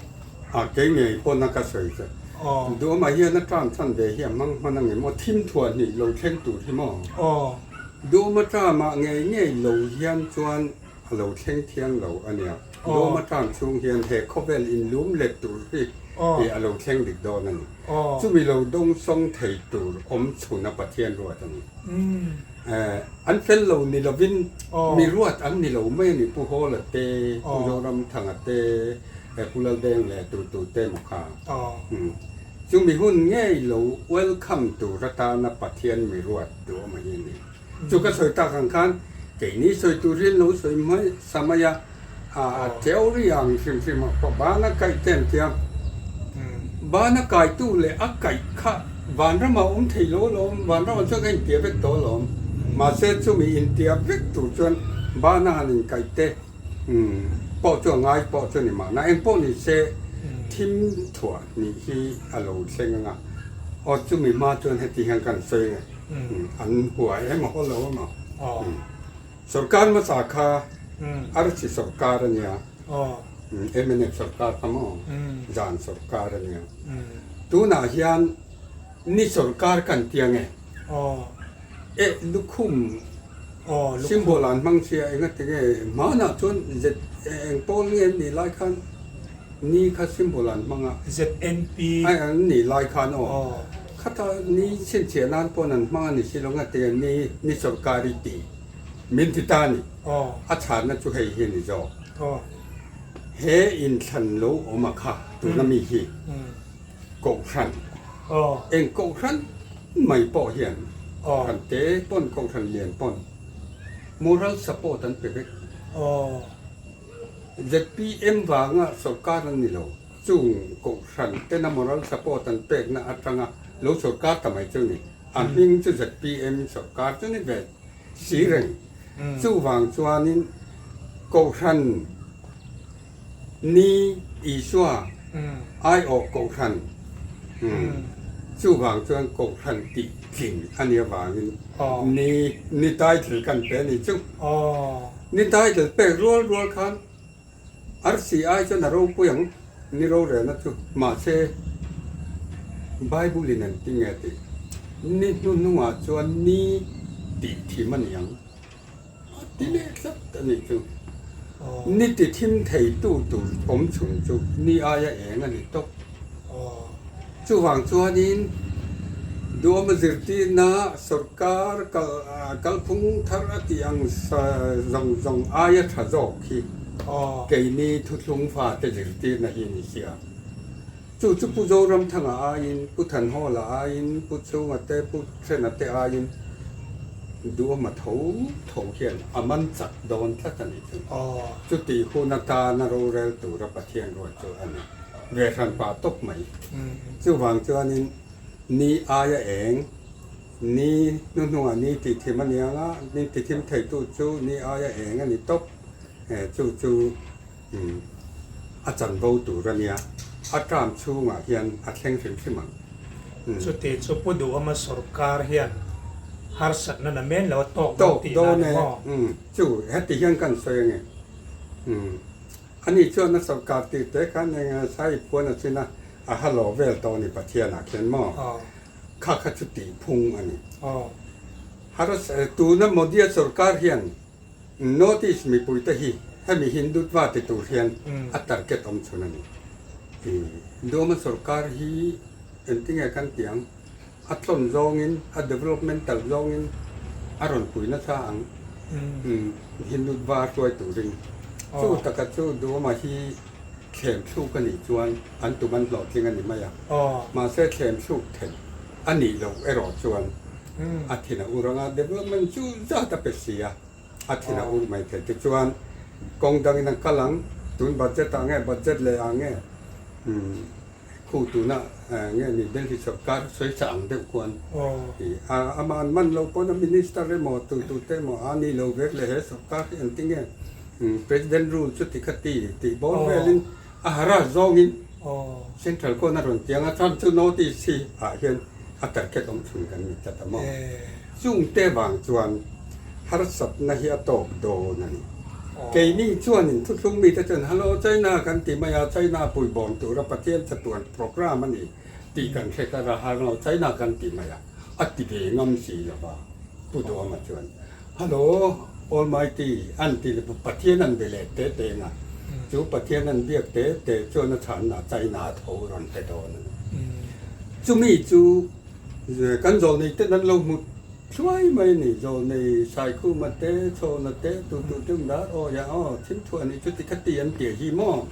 A kei ngei pawn a ka sawi che. Duhawmah hian a term chhan ve hi a hmang hman ang em aw thim thuah hnih lo thleng tur hi maw? Duhawma term ah ngei ngei lo hian chuan a lo thleng thiang lo a nia. Duhawma term chhung hian he khawvel inlum let tur hi a lo thleng dik dawn a ni. Chumi lo dawngsawng thei tur awm chhun a Pathian ruat a ni. An fel lo ni lovin mi ruat an ni lo mai a ni, Pu Hawla te, Pu Zoramthanga te, Pu Laldeng leh tu tu te maw kha. Chumi hun ngei lo welcome tur atana Pathian mi ruat duh awm hi a ni. Chu ka sawi tak ang khan keini sawi tur hi an lo sawi hmasa mai a, a theory ang hrim hrim ah pawh bana kaih te an tia. Bana kaitu leh a kaih kha vanramah awm thei lo alawm, vanramah chuan ka intia vek tawh alawm. Mahse chumi intia vek tur chuan bana han inkaih te pawh chu a ngai pawh chu a ni mahna. Eng pawh ni se thim thuah hnih hi a lo thleng ang a, aw chumi hma chuan heti hian kan sawi ang e, an hua em a haw lo emaw. Sorkar hmasa kha Arsi sorkar a nia, mnf sorkar kha maw, Zan sorkar a nia. Tunah hian ni sorkar kan ti ang e, e lukhum symbol an hmang sia engati nge hmanah chuan Z eng pawl nge an nih lai khan ni kha symbol an hmang a. ZNP. An nih lai khan aw. Khata ni chhinchhiah nan pawn an hmang a ni si lo nga tia ni ni sorkar i tih min ti ta a ni. A chhanna chu hei hi a ni zawk. He inthlan lo awm a kha tuna mi hi Kohhran eng Kohhran mai pawh hian Kohhran te pawn Kohhran lian pawn moral support an pe vek. ZPM vanga sorkar an ni lo. Chung Kohhran tena moral support an pekna atanga lo sorkar ta mai chu ni. A hming chu ZPM sorkar chu ni ve si reng. Chuvang chuanin Kohhran ni Isua aiawh Kohhran chuvang chuan Kohhran tih tling a nih avangin ni ni title kan pe a ni chu. Ni title pek rual rual khan Arsi ai chuan a ropui ang ni rorelna chu mahse Bible in an ti nge tih ni hnuhnungah chuan ni tih thim a ni ang a ti leh tlat a nih chu. Ni ti thim thei tu tur awm chhun chu ni aia eng a ni tawp. Chuvang chuanin duama zirtirna sorkar kalphung thar a tih ang zawng zawng aia tha zawk hi keini thuthlung fate zirtirna hi a ni sia. Chu chu Pu Zoramthanga aiin, Pu Thanhawla aiin, Pu Chhunga te, Pu Thena te aiin duama tho tho hian a man chak dawn tlat a nih chu. Chutih hun atana rorel tura Pathian ruat chu a ni. Ve hran pah tawp mai. Chuvang chuanin ni aia eng, ni hnuhnungah ni tih thim a ni ang a, ni ti thim theitu chu ni aia eng a ni tawp. Chu chu a chanvo tur a nia, a term chhungah hian a thleng hrim hrim ang. Chuti chu Pu Duhawma sorkar hian harsatna na men lo a tawk dawn tihna a ni maw? Chu heti hian kan sawi ange. Ani chuan a sorkar tir te khan eng sai phuan a chin a, a ha lo vel tawh a ni Pathian ah khian maw? Kha kha chu tih phung a ni. Haras tuna Modi-a sorkar hian notice mipui te hi hemi Hindutva ti tur hian a target awm chhun a ni. Duama sorkar hi engtinge kan tih ang? A tlawn zawngin, a developmental zawngin a rawn pui nasa ang. Hindutva hruai turin. Chu taka chu Duhawma hi thlem thluk a nih chuan an tum an hlawhtling a ni mai a. Mahse thlem thluk theih a nih loh erawh chuan a thin a ur ang a, development chu zat a pe si a, a thin a ur mai thei. Tichuan kawng dangin an kal ang, tun budget ah nge budget leh ah nge Khu tuna nge ni Delhi sorkar sawi sa ang deuh khuan amah an man lo pawn a minister emaw tu tu te emaw a ni lo vek leh he sorkar hi an ti nge president rule chu ti kha ti tih bawr velin a harass zawngin central khawn a rawn tiang a chhan chu notice hi ah hian a target awm chhun kan ni tlat a maw chung te vang chuan harsatna hi a tawk dawn a ni. Keini chuanin thuthlung mite chuan Hello China kan ti mai a, China puibawm tura Pathian chatuan program a ni tih kan hre kar a, Hello China kan ti mai a, a ti ve ngam si lo va. Pu Duhama chuan Hello Almighty an ti Pathian an be leh te te ang a, chu Pathian an biak te te chuan a chhanna China a tho rawn pe dawn a ni. Chumi chu Kan zawlnei ten an lo hmu thluai mai a ni. Zawlnei Saikhuma te, Chhawna te, tu tu te awm dar aw ya aw thim thuah nih chu ti kha ti an tia hi maw?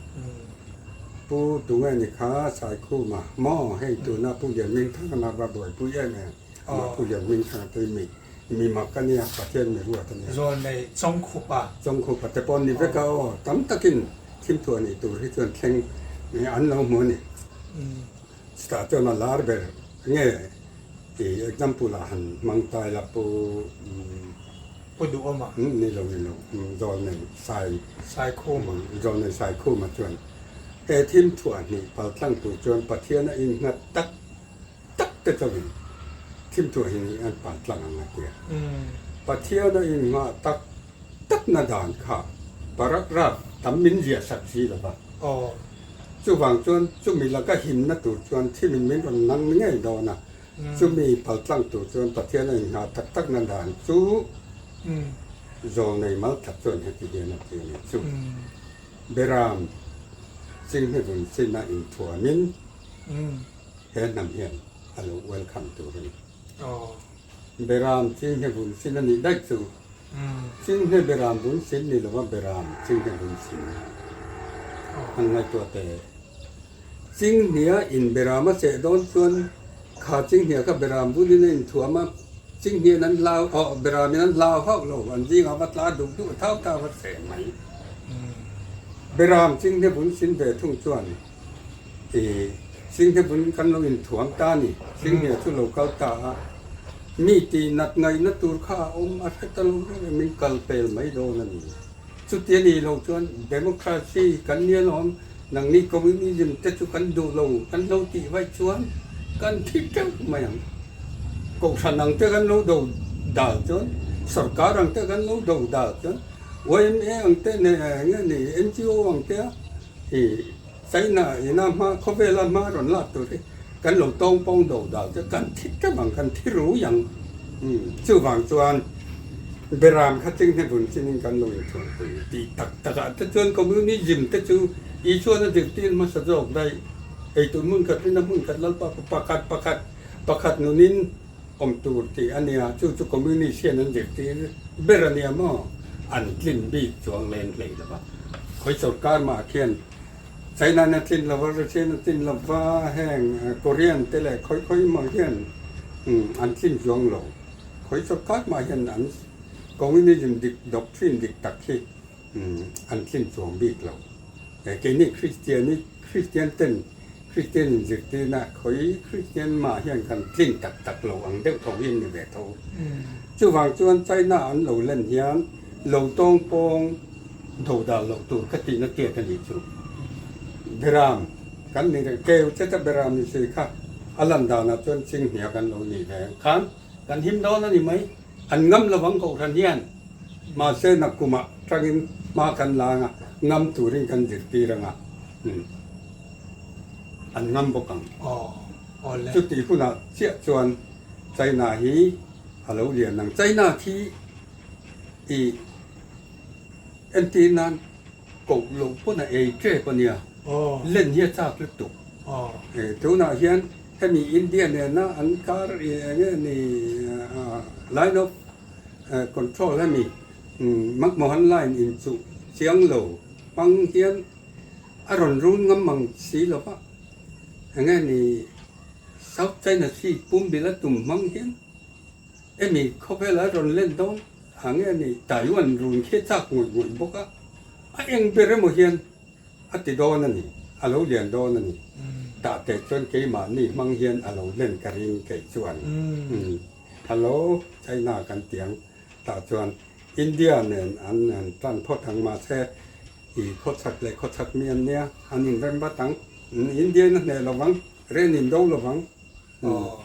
Pu tunge ni kha Saikhuma maw hei tuna Pu Lianmingthanga na va buaipui em em amah Pu Lianmingthanga te mi mi mak a nia Pathian mi ruat a nia. Zawlnei Chawngkhupa. Chawngkhupa te pawh an ni vek a aw tam takin thim thuah nih tur hi chuan thleng an lo hmu a ni. Chutah chuan a lar ber nge i example ah han hmang ta ila pu Pu Duhawma. Ni lo ni lo Zawlnei Sai Saikhuma. Zawlnei Saikhuma chuan he thim thuah hnih pal tlang tur chuan Pathian a innghat tak tak te chauhin thim thuah hi an pal tlang ang a tia. Pathian a inngah tak takna dan kha paragraph tam min ziah sak si lo va. Chuvang chuan chumi laka himna tur chuan thimin min rawn nang ngei dawn a, chumi paltlang tur chuan Pathian a inngah tak takna dan chu zawlnei mal tak chuan heti hian a ti a ni. Chu Beram Chinghne vun sina inthuamin he hnam hian. a lo welcome tur a ni. Beram chinghne vun sin a nih daih chu. Chinghne beram vun sin ni lova beram chinghne vun sin an ngaihtuah teh. Chinghnia in beram a cheh dawn chuan kha chinghnia kha beram vunin a inthuam a, chinghnian an hlau aw beramin an hlau hauh lo, an zingah va tla duh duh thau thau a cheh mai. Beram chinghne vun sin ve thung chuan I Chinghne bun kan lo inthuam ta a ni. Chinghne chu lo kal ta a, mi tih nat ngaihna tur kha a awm a hre ta lo reng e, min kal pel mai dawn a ni. Chuti a nih loh chuan democracy kan nia lawm, nangni communism te chu kan duh lo, kan lo tih vaih chuan kan thi teuh mai ang. Kohhran ang te kan lo do dal chuan, sorkar ang te kan lo do dal chuan, yma ang te nge ni NGO ang te a, I China ina hma khawvela hma rawn lak tur hi kan lo tawng pawng do dal chu kan thi teuh ang, kan thi rui ang. Chuvang chuan Beram kha chinghne vun chinin kan lo inthuanpui tih tak takah te chuan Communism te chu Isuan a zirtir hmasa zawk daih. Eitur hmun khat rinna hmun khat Lalpa khaw pakhat pakhat pakhat nunin awm tur tih a nia, chu chu Communist hian an zirtir ber a nia maw? An tlin bik chuang len hlei lo va. Khawi sorkar mah khian China in a tlin lo va, Russia in a tlin lo va, heng Korean te leh khawi khawi mah hian an tlin chuang lo. Khawi sorkar mah hian an Communism dik doctrine dik tak hi an tlin chuang bik lo. Keini Kristian i Kristian ten Kristian inzirtirna khawi Kristian mah hian kan tlin tak tak lo ang deuh tho hi an ni ve tho. Chuvang chuan China an lo len hian lo tawng pawng do dan loh tur ka tihna tiat a nih chu. Beram kan ni reng keu che ta beram ni si kha a lan danah chuan chinghnia kan lo nih ve ang khan kan him dawn a ni mai. An ngam lovang kohhran hian mahse nakkumah tangin hma kan la anga ngam turin kan zirtir anga an ngam bawk ang. Chutih hunah chiah chuan China hi a lo lian ang. China khi i entir nan koh loh pawn a ei tep a nia, len hi a chak lutuk. Tunah hian Hemi India nena an kar i eng nge ni line of control hemi McMahon line inchuh chiang lo hmang hian a rawn run ngam mang si lo va, eng nge ni South China Sea pumbil a tum hmang hian hemi khawvela rawn len dawn ang nge ni Taiwan run khi a chak ngawih ngawih bawk a, a eng ber emaw hian A ti dawn a ni, a lo lian dawn a ni. Tah teh chuan keimahni hmang hian a lo len ka ring keih chuan. Hello, China kan ti ang. Tah chuan India nen an han tan phawt ang mahse i khawchhak leh khawchhak mi an nia, an inrem vat ang. India in a hneh lo vang, ren in do lo vang,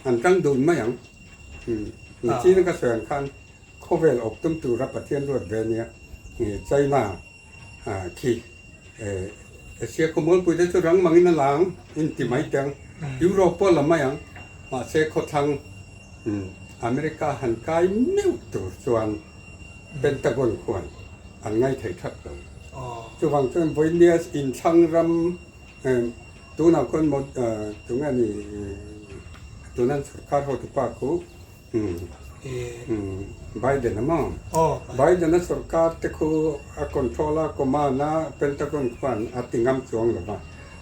an tang dun mai ang. China ka sawi ang khan khawvel awp tum tura Pathian ruat ve nia, China. Khi Asia khawmualpui te chu rang mangin a lang in ti mai teng Europe pawh a la mai ang mahse khawthlang America han kai meuh tur chuan Pentagon khuan an ngai thei that lo. Chuvang chuan vawinia inthlang ram tunah khuan tunge ni tunan sorkar hotupa khu Biden a maw? Biden a sorkar te khu a control a, command a, Pentagon khuan a ti ngam chuang lo va.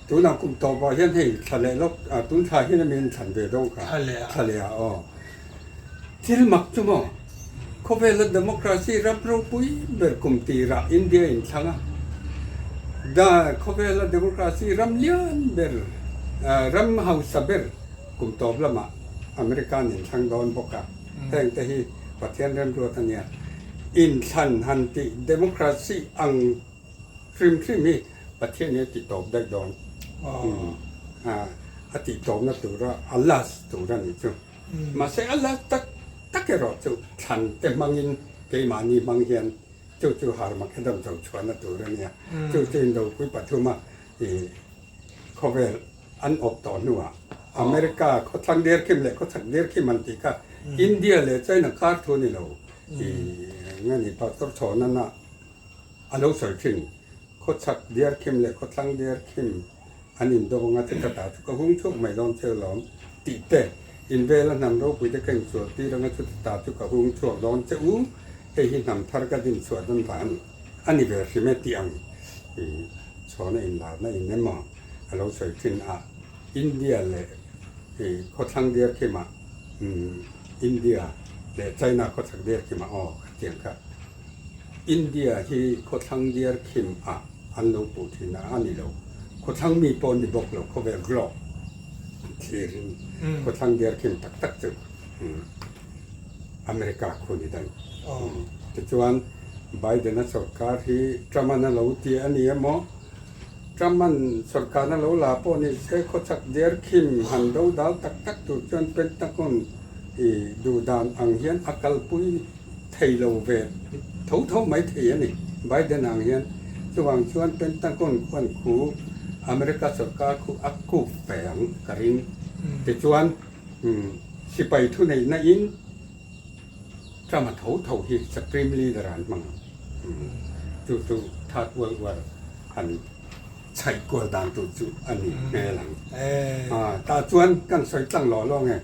Tunah kum tawpah hian hei thla leh lawk, tun thla hian a min thlan ve dawn kha. Thla leh ah aw. Thil mak chu maw? Khawvela democracy ram ropui ber kum tirah India in thlang a. Da khawvela democracy ram lian ber, ram hausa ber Kum tawp lamah American inthlang dawn bawk a, heng te hi Pathian remruat a nia. Inthlan han tih democracy ang hrim hrim hi Pathian hi a ti tawp daih dawn. A tih tawpna tura a last tur a nih chu. Mahse a last tak tak erawh chu thlan te hmangin keimahni hmang hian chu chu Harmageddon zo chhuahna tur a nia. Chu chu Indopui pathuma i khawvel an awp tawh hnuah America khawthlang dirkhim leh khawchhak dirkhim an tih kha India leh China kar thu a ni lo i nge ni Pastor Chhawnana a lo sawi thin khawchhak dirkhim leh khawthlang dirkhim an indo anga chu ka ta chu ka hung chhuak mai dawn che lawm tih te. In vela hnam ropui te ka insual tir anga chuti ta chu ka hung chhuak dawn che u, hei hi hnam thar ka din chhuah dawn dan a ni ve hrim e tih ang i chhawna inlarna in emaw a lo sawi thin a, India leh i khawthlang diar khimah India leh China khawchhak diar khimah aw khatiang kha India hi khawthlang diar khim ah an lo puh thin a a ni lo, khawthlang mi pawh ni bawk lo khawvel globe thlirin khawthlang diar khim tak tak chu America khu ni daih. Tichuan Biden-a sorkar hi Trump-an a lo ti a ni emaw, Trump-an sorkarna lo la pawh ni se khawchhak diar khim han do dal tak tak tur chuan Pentagon i duhdan ang hian a kalpui thei lo ve tho tho mai thei a ni. Biden ang hian chuvang chuan Pentagon khuan khu America sorkar khu a kuk ve ang ka ring. Tichuan sipai thuneihna in Trump a tho tho hi Supreme Leader an hmang ang. Chu chu Third World War han chhaih kual dan tur chu a ni hmel ang. Tah chuan kan sawi tlang lawh lawng e.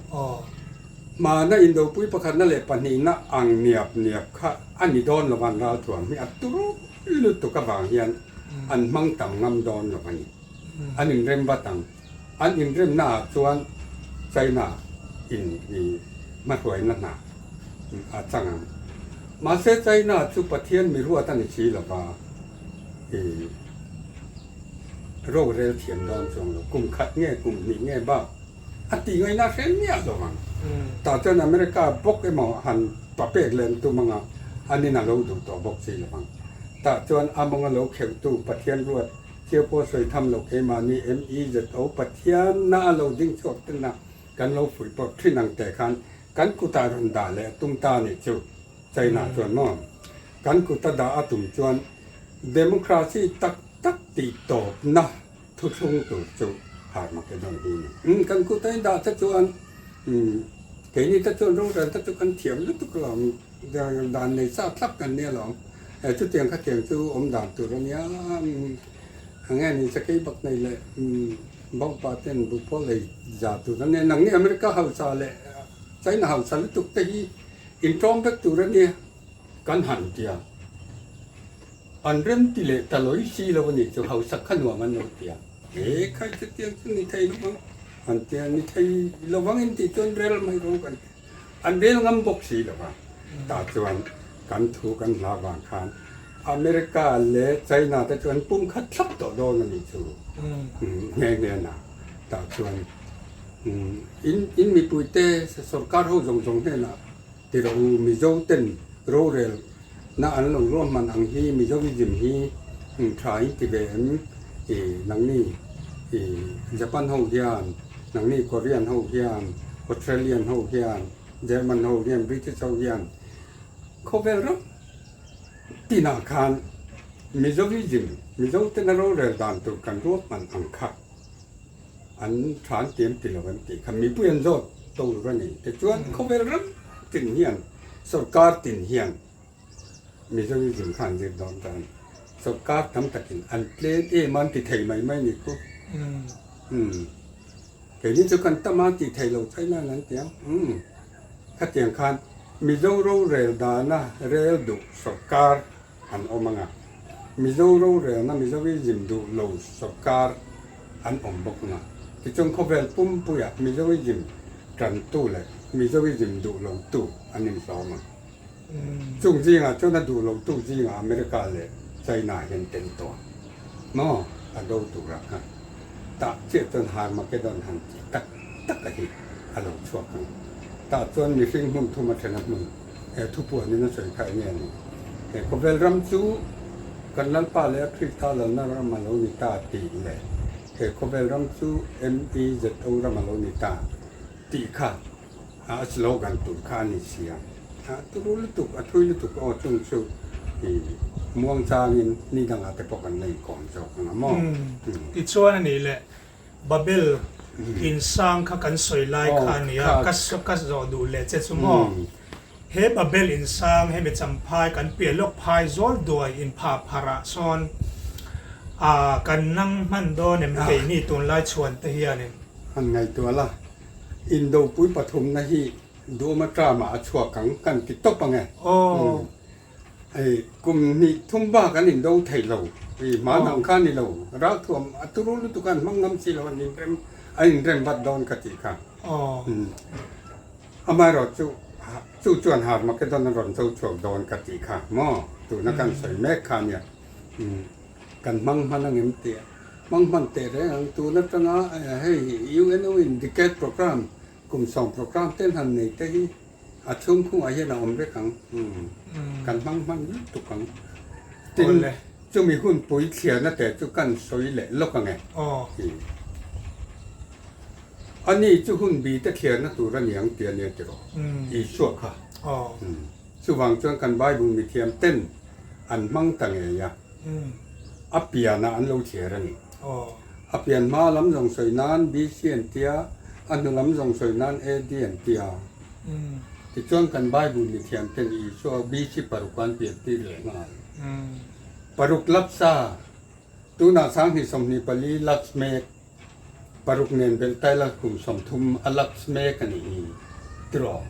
Hmana indopui pakhatna leh pahnihna ang niap niap kha a ni dawn lo an ralthuam hi a turu lutuk avang hian an hmang tam ngam dawn lo a ni. An inrem vat ang. An inremna ah chuan China in i hmahruaina hna a chang ang. Mahse China chu Pathian mi ruat a ni si lo va, i rorel thiam dawn chuang lo. Kum khat nge kum hnih nge bak A tih ngaihna hre miah lo ang. Tah chuan America bawk emaw han papek leh an tum anga an in a lo duh tawh bawk si lo ang. Tah chuan a mawnga lo kheuhtu Pathian ruat chiau pawh sawi tham lo keimahni MEZO Pathian na a lo ding chhuak ten a kan lo fuih pawh thin ang teh khan kan kutah rawn dah leh a tum ta a nih chu China chuan maw kan kuta dah a tum chuan Democracy tak tak tih tawpna Thuthlung tur chu Harmageddon hi a ni. Umm kan kut a indah te chuan umm keini te chuan rorel te chu kan thiam lutuk alawm, dan nei sa thlap kan nia alawm, he chutiang khatiang chu awm dan tur a nia umm enge ni sakei bak nei leh umm bawngpa ten buhpawl ei za tur a nia, nangni America hausa leh China hausa lutuk te hi intawm vek tur a nia kan han tia. An rem ti leh ta lawi si lo a nih chu hausak kha nuam an lo ti a, he khai chutiang chu ni thei lo vang an ti a, ni thei lo vang in tih chuan rel mai rawh kan ti a, an rel ngam bawk si lo va, tah chuan kan thu kan hla vang khan America leh China te chu an pum khat thlap tawh dawn a nih chu nghe nghe na, tah chuan in in mipui te sorkar ho zawng zawng hnenah Ti rawh u, Mizo ten rorel na an lo ruahman ang hi Mizoism hi tha in ti ve em? I nangni i Japan ho hian, nangni Korean ho hian, Australian ho hian, German ho hian, British ho hian khawvel ram tinah khan Mizoism, Mizo tena rorel dan tur kan ruahman ang kha An tha an tiam ti lo an tih kha mipui an zawt to ur a ni. Tichuan khawvel ram tin hian sorkar tin hian Mizoism kha an zir dawn ta a ni. Sorkar tam takin an tlem em a an ti thei mai mai ni khu. Umm keini chu kan tam a tih theih loh China in an ti ang. Umm khatiang khan Mizo rorel dana rel duh sorkar an awm ang a, Mizo rorelna Mizoism duh lo sorkar an awm bawk ang a, tichuan khawvel pumpuiah Mizoism tantu leh Mizoism duh lotu an inhlawm ang. Chung zingah chuan a duh lotu zingah America leh China hian tel tawh ang maw a do turah khan tah chiah chuan Harmageddon han tih tak tak a hi a lo chhuak ang. Tah chuan mihring hmun thum a then a hmun. He thupuanin a sawi kha enge a ni? He khawvel ram chu kan Lalpa leh a Krista lalna ram a lo ni ta tih leh he khawvel ram chu MEZO ram a lo ni ta tih kha a slogan tur kha a ni si a. A turu lutuk, a thui lutuk aw chung chu i muang changin ni dangah te pawh kan la inkawm zawk ang a maw? Tichuan a nih leh Babel insang kha kan sawi lai kha a ni a, ka zawh duh leh che chu maw? He Babel insang hemi champhai kan piah lawk phai zawl duai inphah pharh ah sawn kan nang hman dawn em keini tunlai chhuan te hianin? Han ngaihtuah la. Indopui pathumna hi Duhawma term-ah a chhuak ang kan ti tawp ang e. Hei kum hnih thum bak an indo thei lo. Hei hman ang kha a ni lo. Ralthuam a turu lutuk a an hmang ngam si lo an inrem an inrem vat dawn ka tih kha. Amaherawh chu chu chuan Harmageddon a rawn cho chhuak dawn ka tih kha maw tuna kan sawi mek kha ania. Kan hmang hman ang em tih a hmang hman teh reng ang. Tun atanga hei UNO in decade program Kum sawm program ten han nei te hi a chhungkhungah hian a awm vek ang. Kan hmang hman lutuk ang. Tin, chumi hun pui thliarna te chu kan sawi leh lawk ang e. Ani chu hun bi te thliarna tur a ni ang tih a nia tiraw? Isua kha. Chuvang chuan kan Bible mithiam ten an hmang ta ngei a, a pianah an lo thliar a ni. A pian hma lam zawng sawi nan BC an tia, a hnu lam zawng sawi nan AD an tia. Tichuan kan Bible mithiam ten Isua BC paruk an pian tir leh nghal. Paruk lapsa, tunah 2024 laps mek, paruk nen belh tai la kum 30 a laps mek a nih hi tiraw?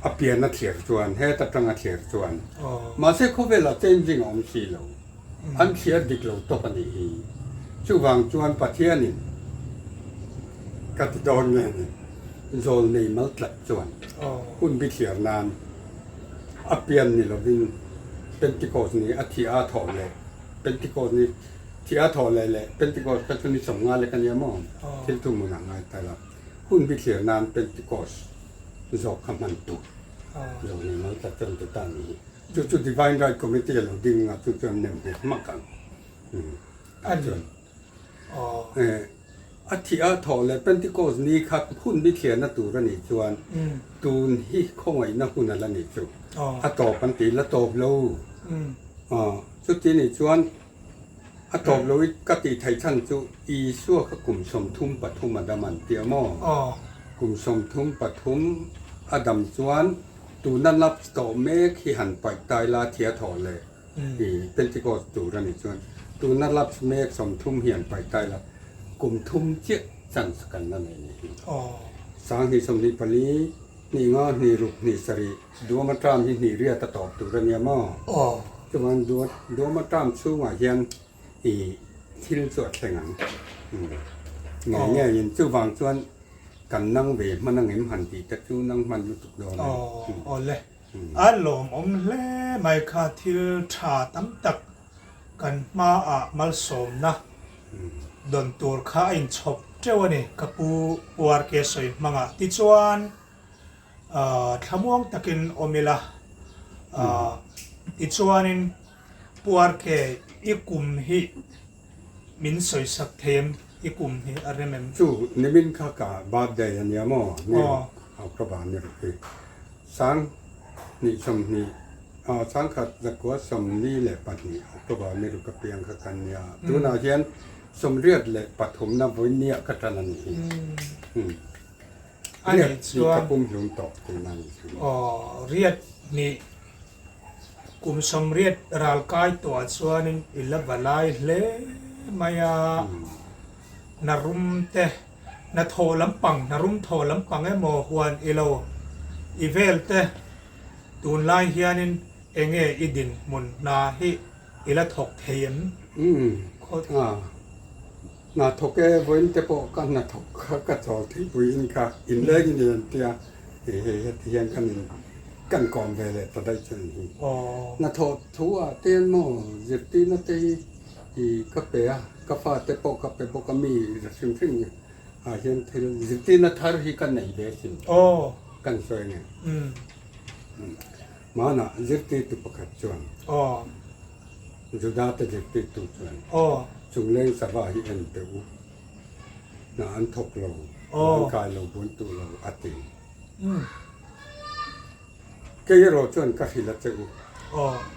A pian a thlir chuan, heta tang a thlir chuan. Mahse khawvelah changing a awm si lo. An thliar dik lo tawk a nih hi. Chuvang chuan Pathianin ka ti dawn nge ni, zawl nei mal tlat chuan hun bi thliar nan a pian ni lovin Pentecost ni a thih a thawh leh Pentecost ni thih a thawh leh leh Pentecost kha chu ni 50 lek a nia maw? Thil thu hmunah ngai ta la. Hun bi thliar nan Pentecost zawk kha hman tur zawl nei mal tlat chuan ti ta a nih hi. Chu chu Divine Right Committee a lo ding a, chu chu an nem nghet hmak ang. Tah chuan a thih a thawh leh Pentecost ni kha hun bi thliarna tur a nih chuan tun hi khawngaihna hun a la nih chu. A tawp an ti, la tawp lo. Chuti nih chuan a tawp lo i ka tih theih chhan chu Isua kha kum 33 a dam an ti a maw? Kum 33 a dam chuan Tuna lapse tawh mek hi han paih tai la thia thawh leh i Pentecost tur a nih chuan tuna lapse mek 30 hi han paih tai la kum thum chiah chance kan la nei ni hi. 2024, hnih nga, hnih ruk, hnih sarih, Duama term hi hnih riat a tawp tur a nia maw? Chuan Duama term chhungah hian i thil chu a thleng ang. Ngei ngeiin chuvang chuan Kan nang ve hman ang em han tih te chu nang hman lutuk dawn a ni. Aw awle. A lawmawm hle mai kha thil tha tam tak kan hmaah malsawmna dawn tur kha a inchhawp teuh a ni ka pu URK sawi hmangah tichuan thlamuang takin awm ila tichuanin Pu RK i kum hi Min sawisak thei em? I kum hi a rem em? Chu nimin kha ka birthday a nia maw? Ni ruk, October ni ruk hi. 2020, aw 1942 October ni ruk apiang kha kan nia. Tunah hian 83 na vawinia ka tan a nih hi. Riat hi ka pum hlum tawh tihna a nih chu. Aw, riat hnih Kum 80 ral kai tawhah chuanin i la va lai hle mai a, hna rum te, hna thawh lampang, hna rum thawh lampang emaw huan i lo i vel te, tunlai hianin enge i dinhmun hna hi i la thawk thei em? Umm, hna thawk e, vawiin te pawh ka hna thawk kha ka chawl thingpuiin ka inleng i ni an tia. Hei hei heti hian kan in kan kawm ve leh ta daih chu a ni hi. Hnathawh thu ah te hian maw zirtirna te hi i ka pe a, ka fate pawh ka pe bawk a mi ra hrim hrim ah hian thil zirtirna thar hi ka nei ve asin kan sawi ange. Hmanah zirtirtu pakhat chuan Juda te zirtirtu chuan chungleng sava hi en teh u. Hna an thawk lo, an kai lo, bun tuh lo a ti. Kei erawh chuan ka hrilh a che u,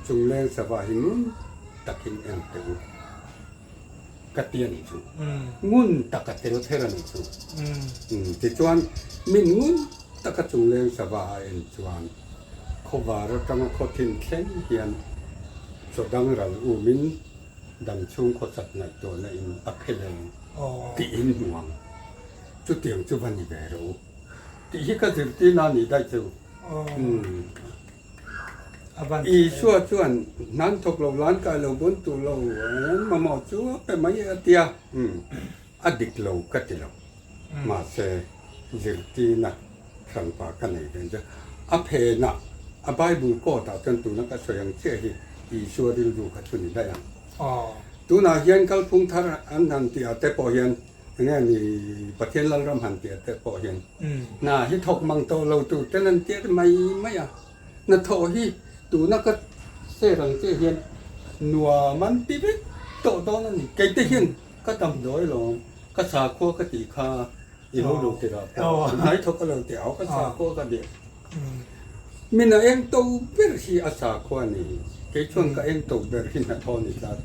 chungleng sava hi ngun takin en teh u ka ti a nih chu. Ngun taka tel kher a nih chu. Tichuan, min ngun taka chungleng sava a en chuan khawvar atanga khawthin thleng hian chaw dang ral umin Dam chhung khawsak ngaihtuahna in a phe leng tiin hmu ang. Chutiang chu va ni ve rawh u tih hi ka zirtirna a nih daih chu. Isua chuan hnan thawk lo, lan kai lo, bun tur lo, an mamawh chu a pe mai a tia. A dik lo ka ti lo. Mahse, zirtirna hranpa ka nei ve chu a phenah a Bible quote ah chuan tuna ka sawi ang chiah hi Isua rilru kha chu ni daih ang. Tunah hian kalphung thar an han tih ah te pawh hian Enge ni Pathian Lalram han tih te pawh hian hna hi thawk mang tawh lo tur ten an tir mai mai a, hnathawh hi tuna ka share ang chiah hian nuam an ti vek tawh dawn a ni. Kei te hian ka damdawi lawm, ka sakhua ka tih kha i lo lo tirah pawh hnai thawk a lo ti au ka sakhua ka diah. Min a eng to ber hi a sakhua a ni. Kei chuan ka eng to ber hi hnathawh a ni tlat.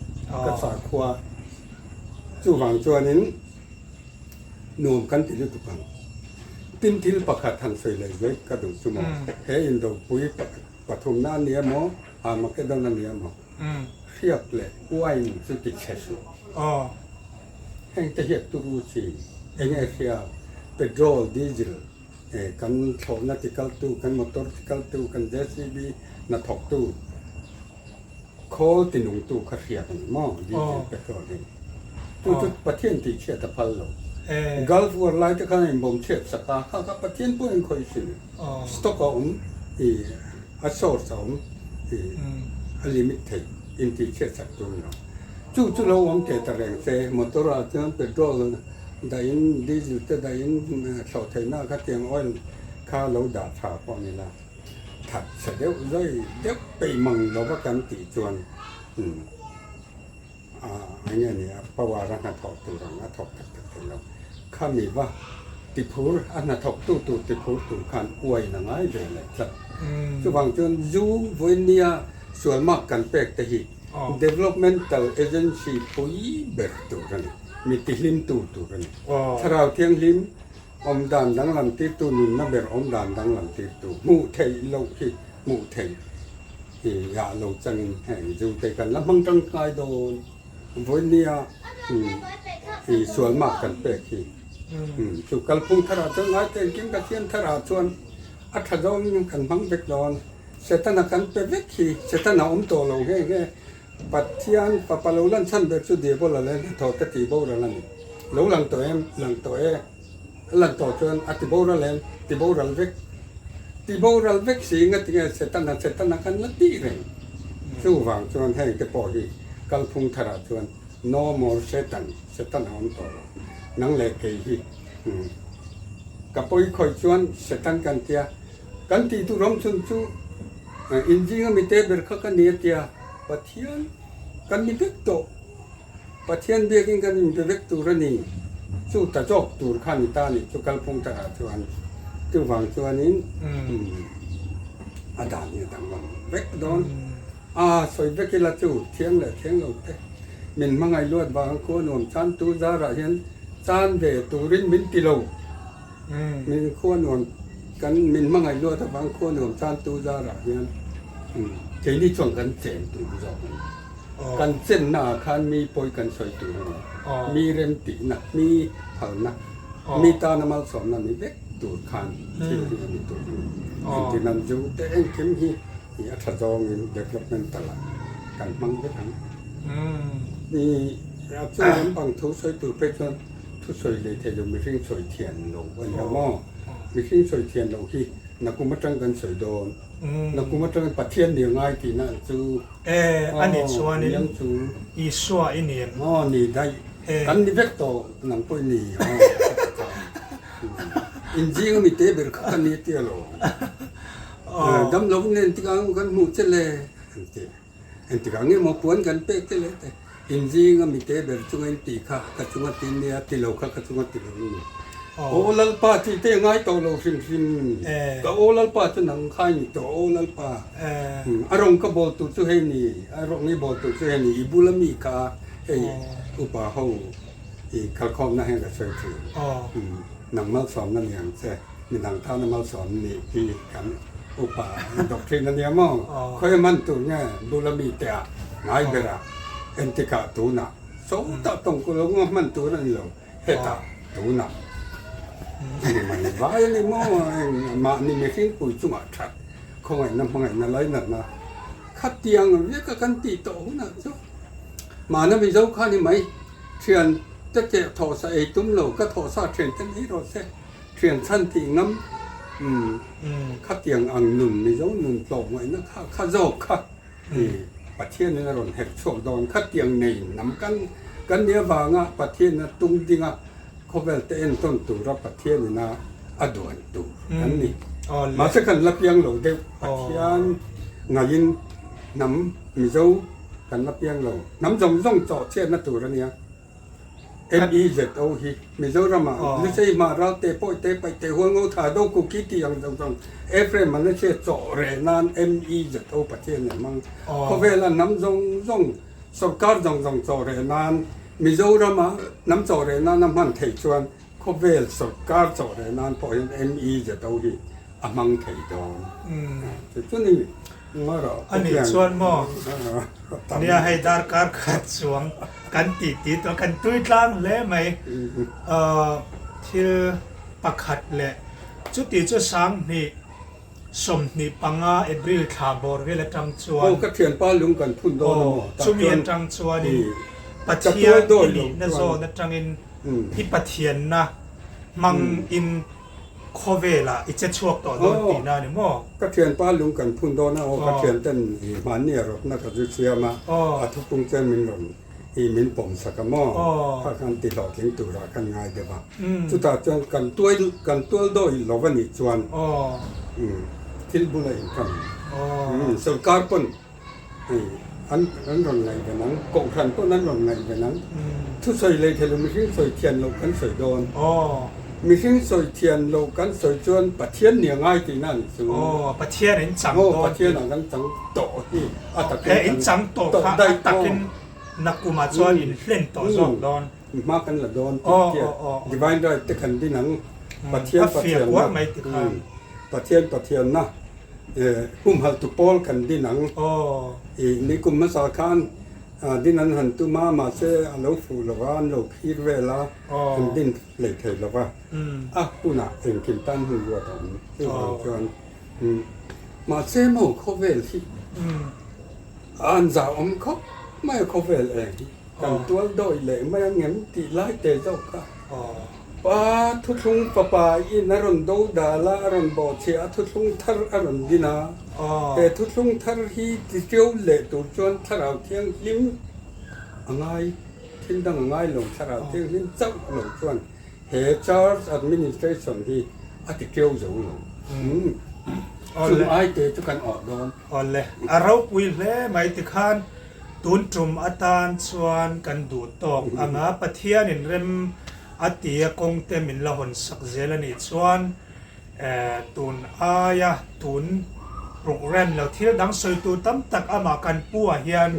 Ka sakhua chuvang chuanin nuam kan ti lutuk ang. Tin thil pakhat han sawi leh zui ka duh chu maw, he indopui pathumna a ni emaw, Armageddon a ni emaw, hriak leh wine chu ti chhe suh. Heng te hian turu chi eng nge hriak, petrol, diesel, Kan thlawhna tikaltu, kan motor tikaltu, kan JCB hnathawktu, khawl tinungtu kha hriat a ni maw? Diesel, petrol hi. Chu chu Pathian tih chhiat a phal lo. Gulf War lai te khan a inbawm chhiat sak a, kha kha Pathian pawh in khawih sin. Stock a awm, a source a awm, a limit thei intih chhiat sak tur a ni lo. Chu chu lo awm teh ta reng se, motor ah chuan petrol Dahin diesel te dahin thlawh theihna kha tiang oil kha lo dah tha pawh ni la, that chhe deuh zawi deuh peih mang lova kan tih chuan a eng nge ni a power a hnathawh tur ang a thawk tak tak thei lo. Khami va tiphur a hnathawk tu tur tiphur tur khan uain a ngai ve leh tlat. Chuvang chuan zu vawinia sualmak kan pek te hi Developmental agency pui ber tur a ni. Mi tihlim tu tur a ni. Thlarau Thianghlim awm dan danglam tirtu, nunna ber awm dan danglam tirtu, hmuh theih loh hi hmuh theih hi ah lo changin heng Zute kan la hmang tangkai dawn. Vawinia i sualmak kan pek hi chu kalphung tharah chuan ngai te engkim ka thian tharah chuan a tha zawngin kan hmang vek dawn. Setana kan pe vek hi Setana awm tawh lo nghe nghe. Pathian fapa lo lan chhan ber chu Diabola leh hnathawh te tih boral a ni. Lo lang tawh em? Lang tawh e. A lan tawh chuan a ti boral em? Ti boral vek. Ti boral vek si ngatinge Setana Setana kan la tih reng. Chuvang chuan heng te pawh hi kalphung tharah chuan No more Satan, Setana awm tawh lo. Nang leh kei hi ka pawi khawih chuan Setan kan tia. Kan tih tur awm chhun chu inzinga mite ber kha ka ni a tia, Pathian kan ni vek tawh, Pathian biakin kan inbe vek tur a ni, chu ta zawk tur kha ni ta nih chu kalphung takah chuan chuvang chuanin a dan hi a danglam vek dawn a, sawi vek ila chu thiang leh thiang lo te min hmangaih luat vang khua nuam chan tu zarah hian chan ve turin min ti lo. Min khua nuam kan min hmangaih luat avang khua nuam tan tu zarah hian keini chuan kan chen tur zawk a ni. Kan chenna ah khan mi pawi kan sawi tur a ni. Mi remtihna, mi phalna, mi tana malsawmna ni vek tur khan thil hi a ni tur a ni. Engtinan zu te engkim hi a tha zawngin developmental ah kan hmang vek ang. Ni a chung lampang thu sawi tur phei chuan Thusawi leh thei lo mihring sawi thian lo a ni a maw? Mihring sawi thian loh hi nakum atang kan sawi dawn. Nakum atangin Pathian ni a ngai tihna ang chu. E, a nih chuanin Isua i ni em? Aw, ni daih. Kan ni vek tawh, nang pawh i ni. Aw, inzing ami te ber kha ka ni tia lo. Dam lo nen tikah kan hmuh che le, an ti. Engtikah nge maw puan kan pek te leh te inzing a mite ber chunga in tih kha ka chunga ti nia ti lo kha ka chunga ti lo ni. Aw Lalpa tih te ngai tawh lo hrim hrim. Ka aw Lalpa chu nang kha i ni tawh aw Lalpa. A rawng ka bawl tur chu hei ni, a rawng i bawl tur chu hei ni, i bula mi kha hei upa ho i kalkhawmna hian ka sawi thin. Nang malsawmna ni ang che. Midang tana malsawm nih hi kan upa doctrine a nia maw? Khawi hman tur nge bula mite ah ngai berah entikah tunah sawtah tawng ku lo nga hman tur a ni lo hetah tunah. A ni mai. Vai a ni maw eng mahni mihring pui chungah that khawngaihna hmangaihna lainatna khatiang veka kan tih tawh hunah chu mahna Mizo kha ni mai. Thian te keh thawhsa ei tum lo ka thawhsa thian ten ei rawh se. Thian chhan tih ngam umm khatiang ang nun Mizo nun tlawh ngaihna kha kha zawk kha i Pathian in a rawn herh chhuak dawn khatiang nei hnam kan kan nih avanga Pathian a tung ding a khawvel te entawn tura Pathian in a a duan tur kan ni. Mahse kan la piang lo deuh Pathian ngaiin hnam Mizo kan la piang lo hnam zawng zawng chawh chhiatna tur a nia. MEZO hi Mizoramah Lusei hma Ralte Pawihte Paihte Hualngo Tha Do Kuki tih ang zawng zawng Ephraim Manasseh chawh reh nan MEZO Pathian a hmang. Khawvela hnam zawng zawng sawrkar zawng zawng chawh reh nan Mizorama hnam chawh reh nan a hman theih chuan khawvel sawrkar chawh reh nan pawh hian MEZO hi a hmang thei dawn. Chu chu ni. A nih chuan maw? Nia hei darkar khat chuang kan tih tih tawh kan tui tlang hle mai. Thil pakhat leh chuti chu sanghnih 25 April thla bawr vel atang chuan Aw ka thianpa lung kan phun dawn a maw? Chumi atang chuanin Pathian i nihna zawn atangin i Pathianna hmangin Khawvelah i che chhuak tawh dawn tihna a ni maw? Ka thianpa lung kan phun dawn a aw, ka thianten i hmanni a rawtna ka zu siam a, a thupung chuan min rawn i min pawm sak a maw? Kha khan ti hlawhtling turah khan ngai deuh a. Chutah chuan kan tuai kan tual dawi lo a nih chuan thil bula inṭan sawrkar pawn Hei an an rawn ngaih ve nang, kohhran pawn an rawn ngaih ve nang. Thusawi lei thei lo mihring sawi thian loh kan sawi dawn. Mihring sawi thian loh kan sawi chuan Pathian nia ngai tihna a ni chu. Aw, Pathian in chang dawn. Aw, Pathian ah kan chang tawh hi a takin kan in chang tawh kha a takin nakumah chuan in hlen tawh zawk dawn. Hma kan la dawn tih chiah. Divine right te kan din ang. Pathian Pathianna. Pathian Pathianna. Humhalh tu pawl kan din ang. I nikum hmasa khan din an han tum a, mahse a lo fuh lo va, an lo phir vel a, an din hlei thei lo va. A hunah engkim tan hun ruat a awm. Chuvang chuan mahse maw khawvel hi an zahawm khawp mai a khawvel eng hi. Kan tual dawi leh mai ang em tih lai te zawk kha. Pa thuthlung fapa in a rawn do dal a, a rawn bawhchhiah a, thuthlung thar a rawn din a. He thuthlung thar hi tiṭiau leh tur chuan Thlarau Thianghlim a ngai, thil dang a ngai lo, Thlarau Thianghlim chauh lo chuan he Church Administration hi a tiṭiau zo lo. Chung ai te chu kan awh dawn. Awle, a ropui hle mai tikhan tun tum atan chuan kan duh tawk anga Pathianin rem a tia kawngte min la hawn sak zel a nih chuan tun aia tun programme lo thil dang sawi tur tam tak amah kan pu ah hian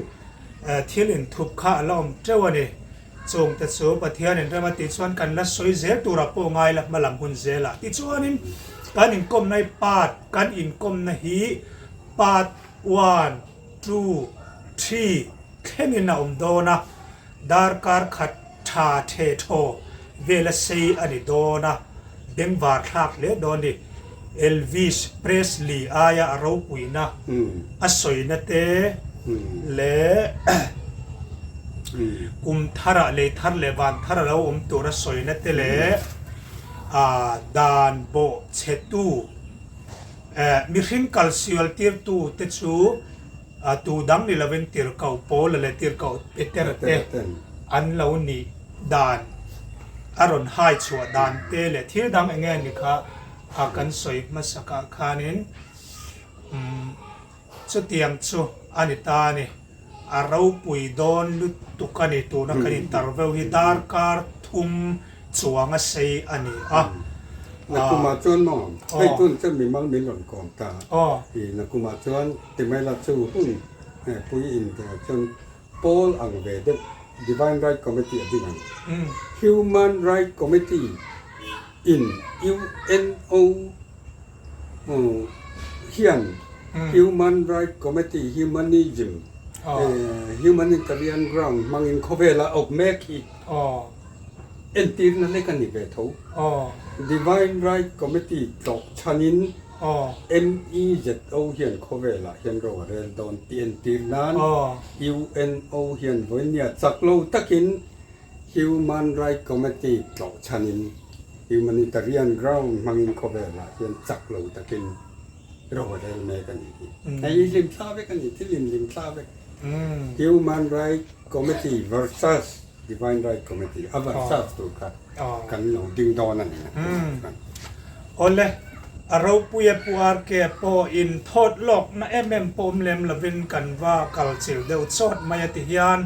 thil inthup kha a la awm teuh a ni. Chungte chu Pathianin rem a tih chuan kan la sawi zel turah pawh ngai la hma lam hun zelah tichuanin kan inkawmna hi part kan inkawmna hi part one, two, three thlengin a awm dawn a, darkar khat tha the thaw vela sei a ni dawn a, bengvar thlak hle dawn a ni. Elvis Presley aia a ropuina a sawina te leh kum tharah lei thar leh van thar a lo awm tur a sawina te leh dan bawh chhetu mihring kalsual tirtu te chu tu dang ni lovin tirhkoh Paula leh tirhkoh Petera te an lo nih dan a rawn hai chhuah dan te leh thil dang eng nge ni kha kan sawi hmasakah khanin chutiang chu a ni ta a ni. A ropui dawn lutuk a ni tuna kan interview hi darkar thum chuang a sei a ni a. Nakumah chuan maw hei tun chuan mimal min rawn kawm ta i nakumah chuan Timaila chu hun pui in chuan Pawl ang ve deuh Divine Right Committee a ding ang. Human Right Committee in UNO hian Human Right Committee Humanism Humanitarian Ground hmangin khawvela awk mek hi. Entirna lek a ni ve tho. Divine Right Committee tlawh chhanin MEZO hian khawvelah hian ro a rel dawn tih entir nan UNO hian vawinia chak lo takin Human Right Committee tlawh chhanin Humanitarian Ground hmangin khawvelah hian chak lo takin ro a rel mek a ni hi. Hei hi hlimthla vek a ni, thil inhlimthla vek. Human Right Committee versus Divine Right Committee a versus tur kha kan lo ding dawn a ni a tunah chuan. Awle, a ropuia Pu RK pawh in thawt lawkna em em pawh awm lem lovin kan va kal chilh deuh chawt mai a ti hian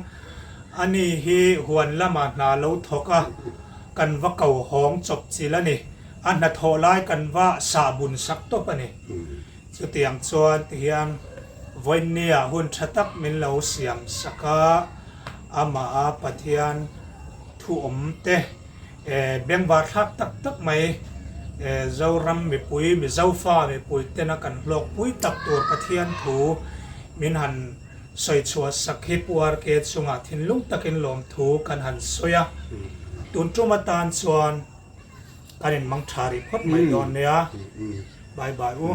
ani hi huan lamah hna lo thawk a, kan va ko hawng chawp chilh a ni. A hnathawh lai kan va sahbun sak tawp a ni. Chutiang chuan ti hian vawiinniah hun tha tak min lo siam sak a, amah a Pathian thu awm te bengvar thlak tak tak mai Zoram mipui Mizofa mipui tena kan hlawkpui tak tur Pathian thu min han sawi chhuah sak hi Pu RK chungah thinlung takin lawmthu kan han sawi a, tun tum atan chuan Kan in mang tha rih phawt mai dawn nia. Bye bye u.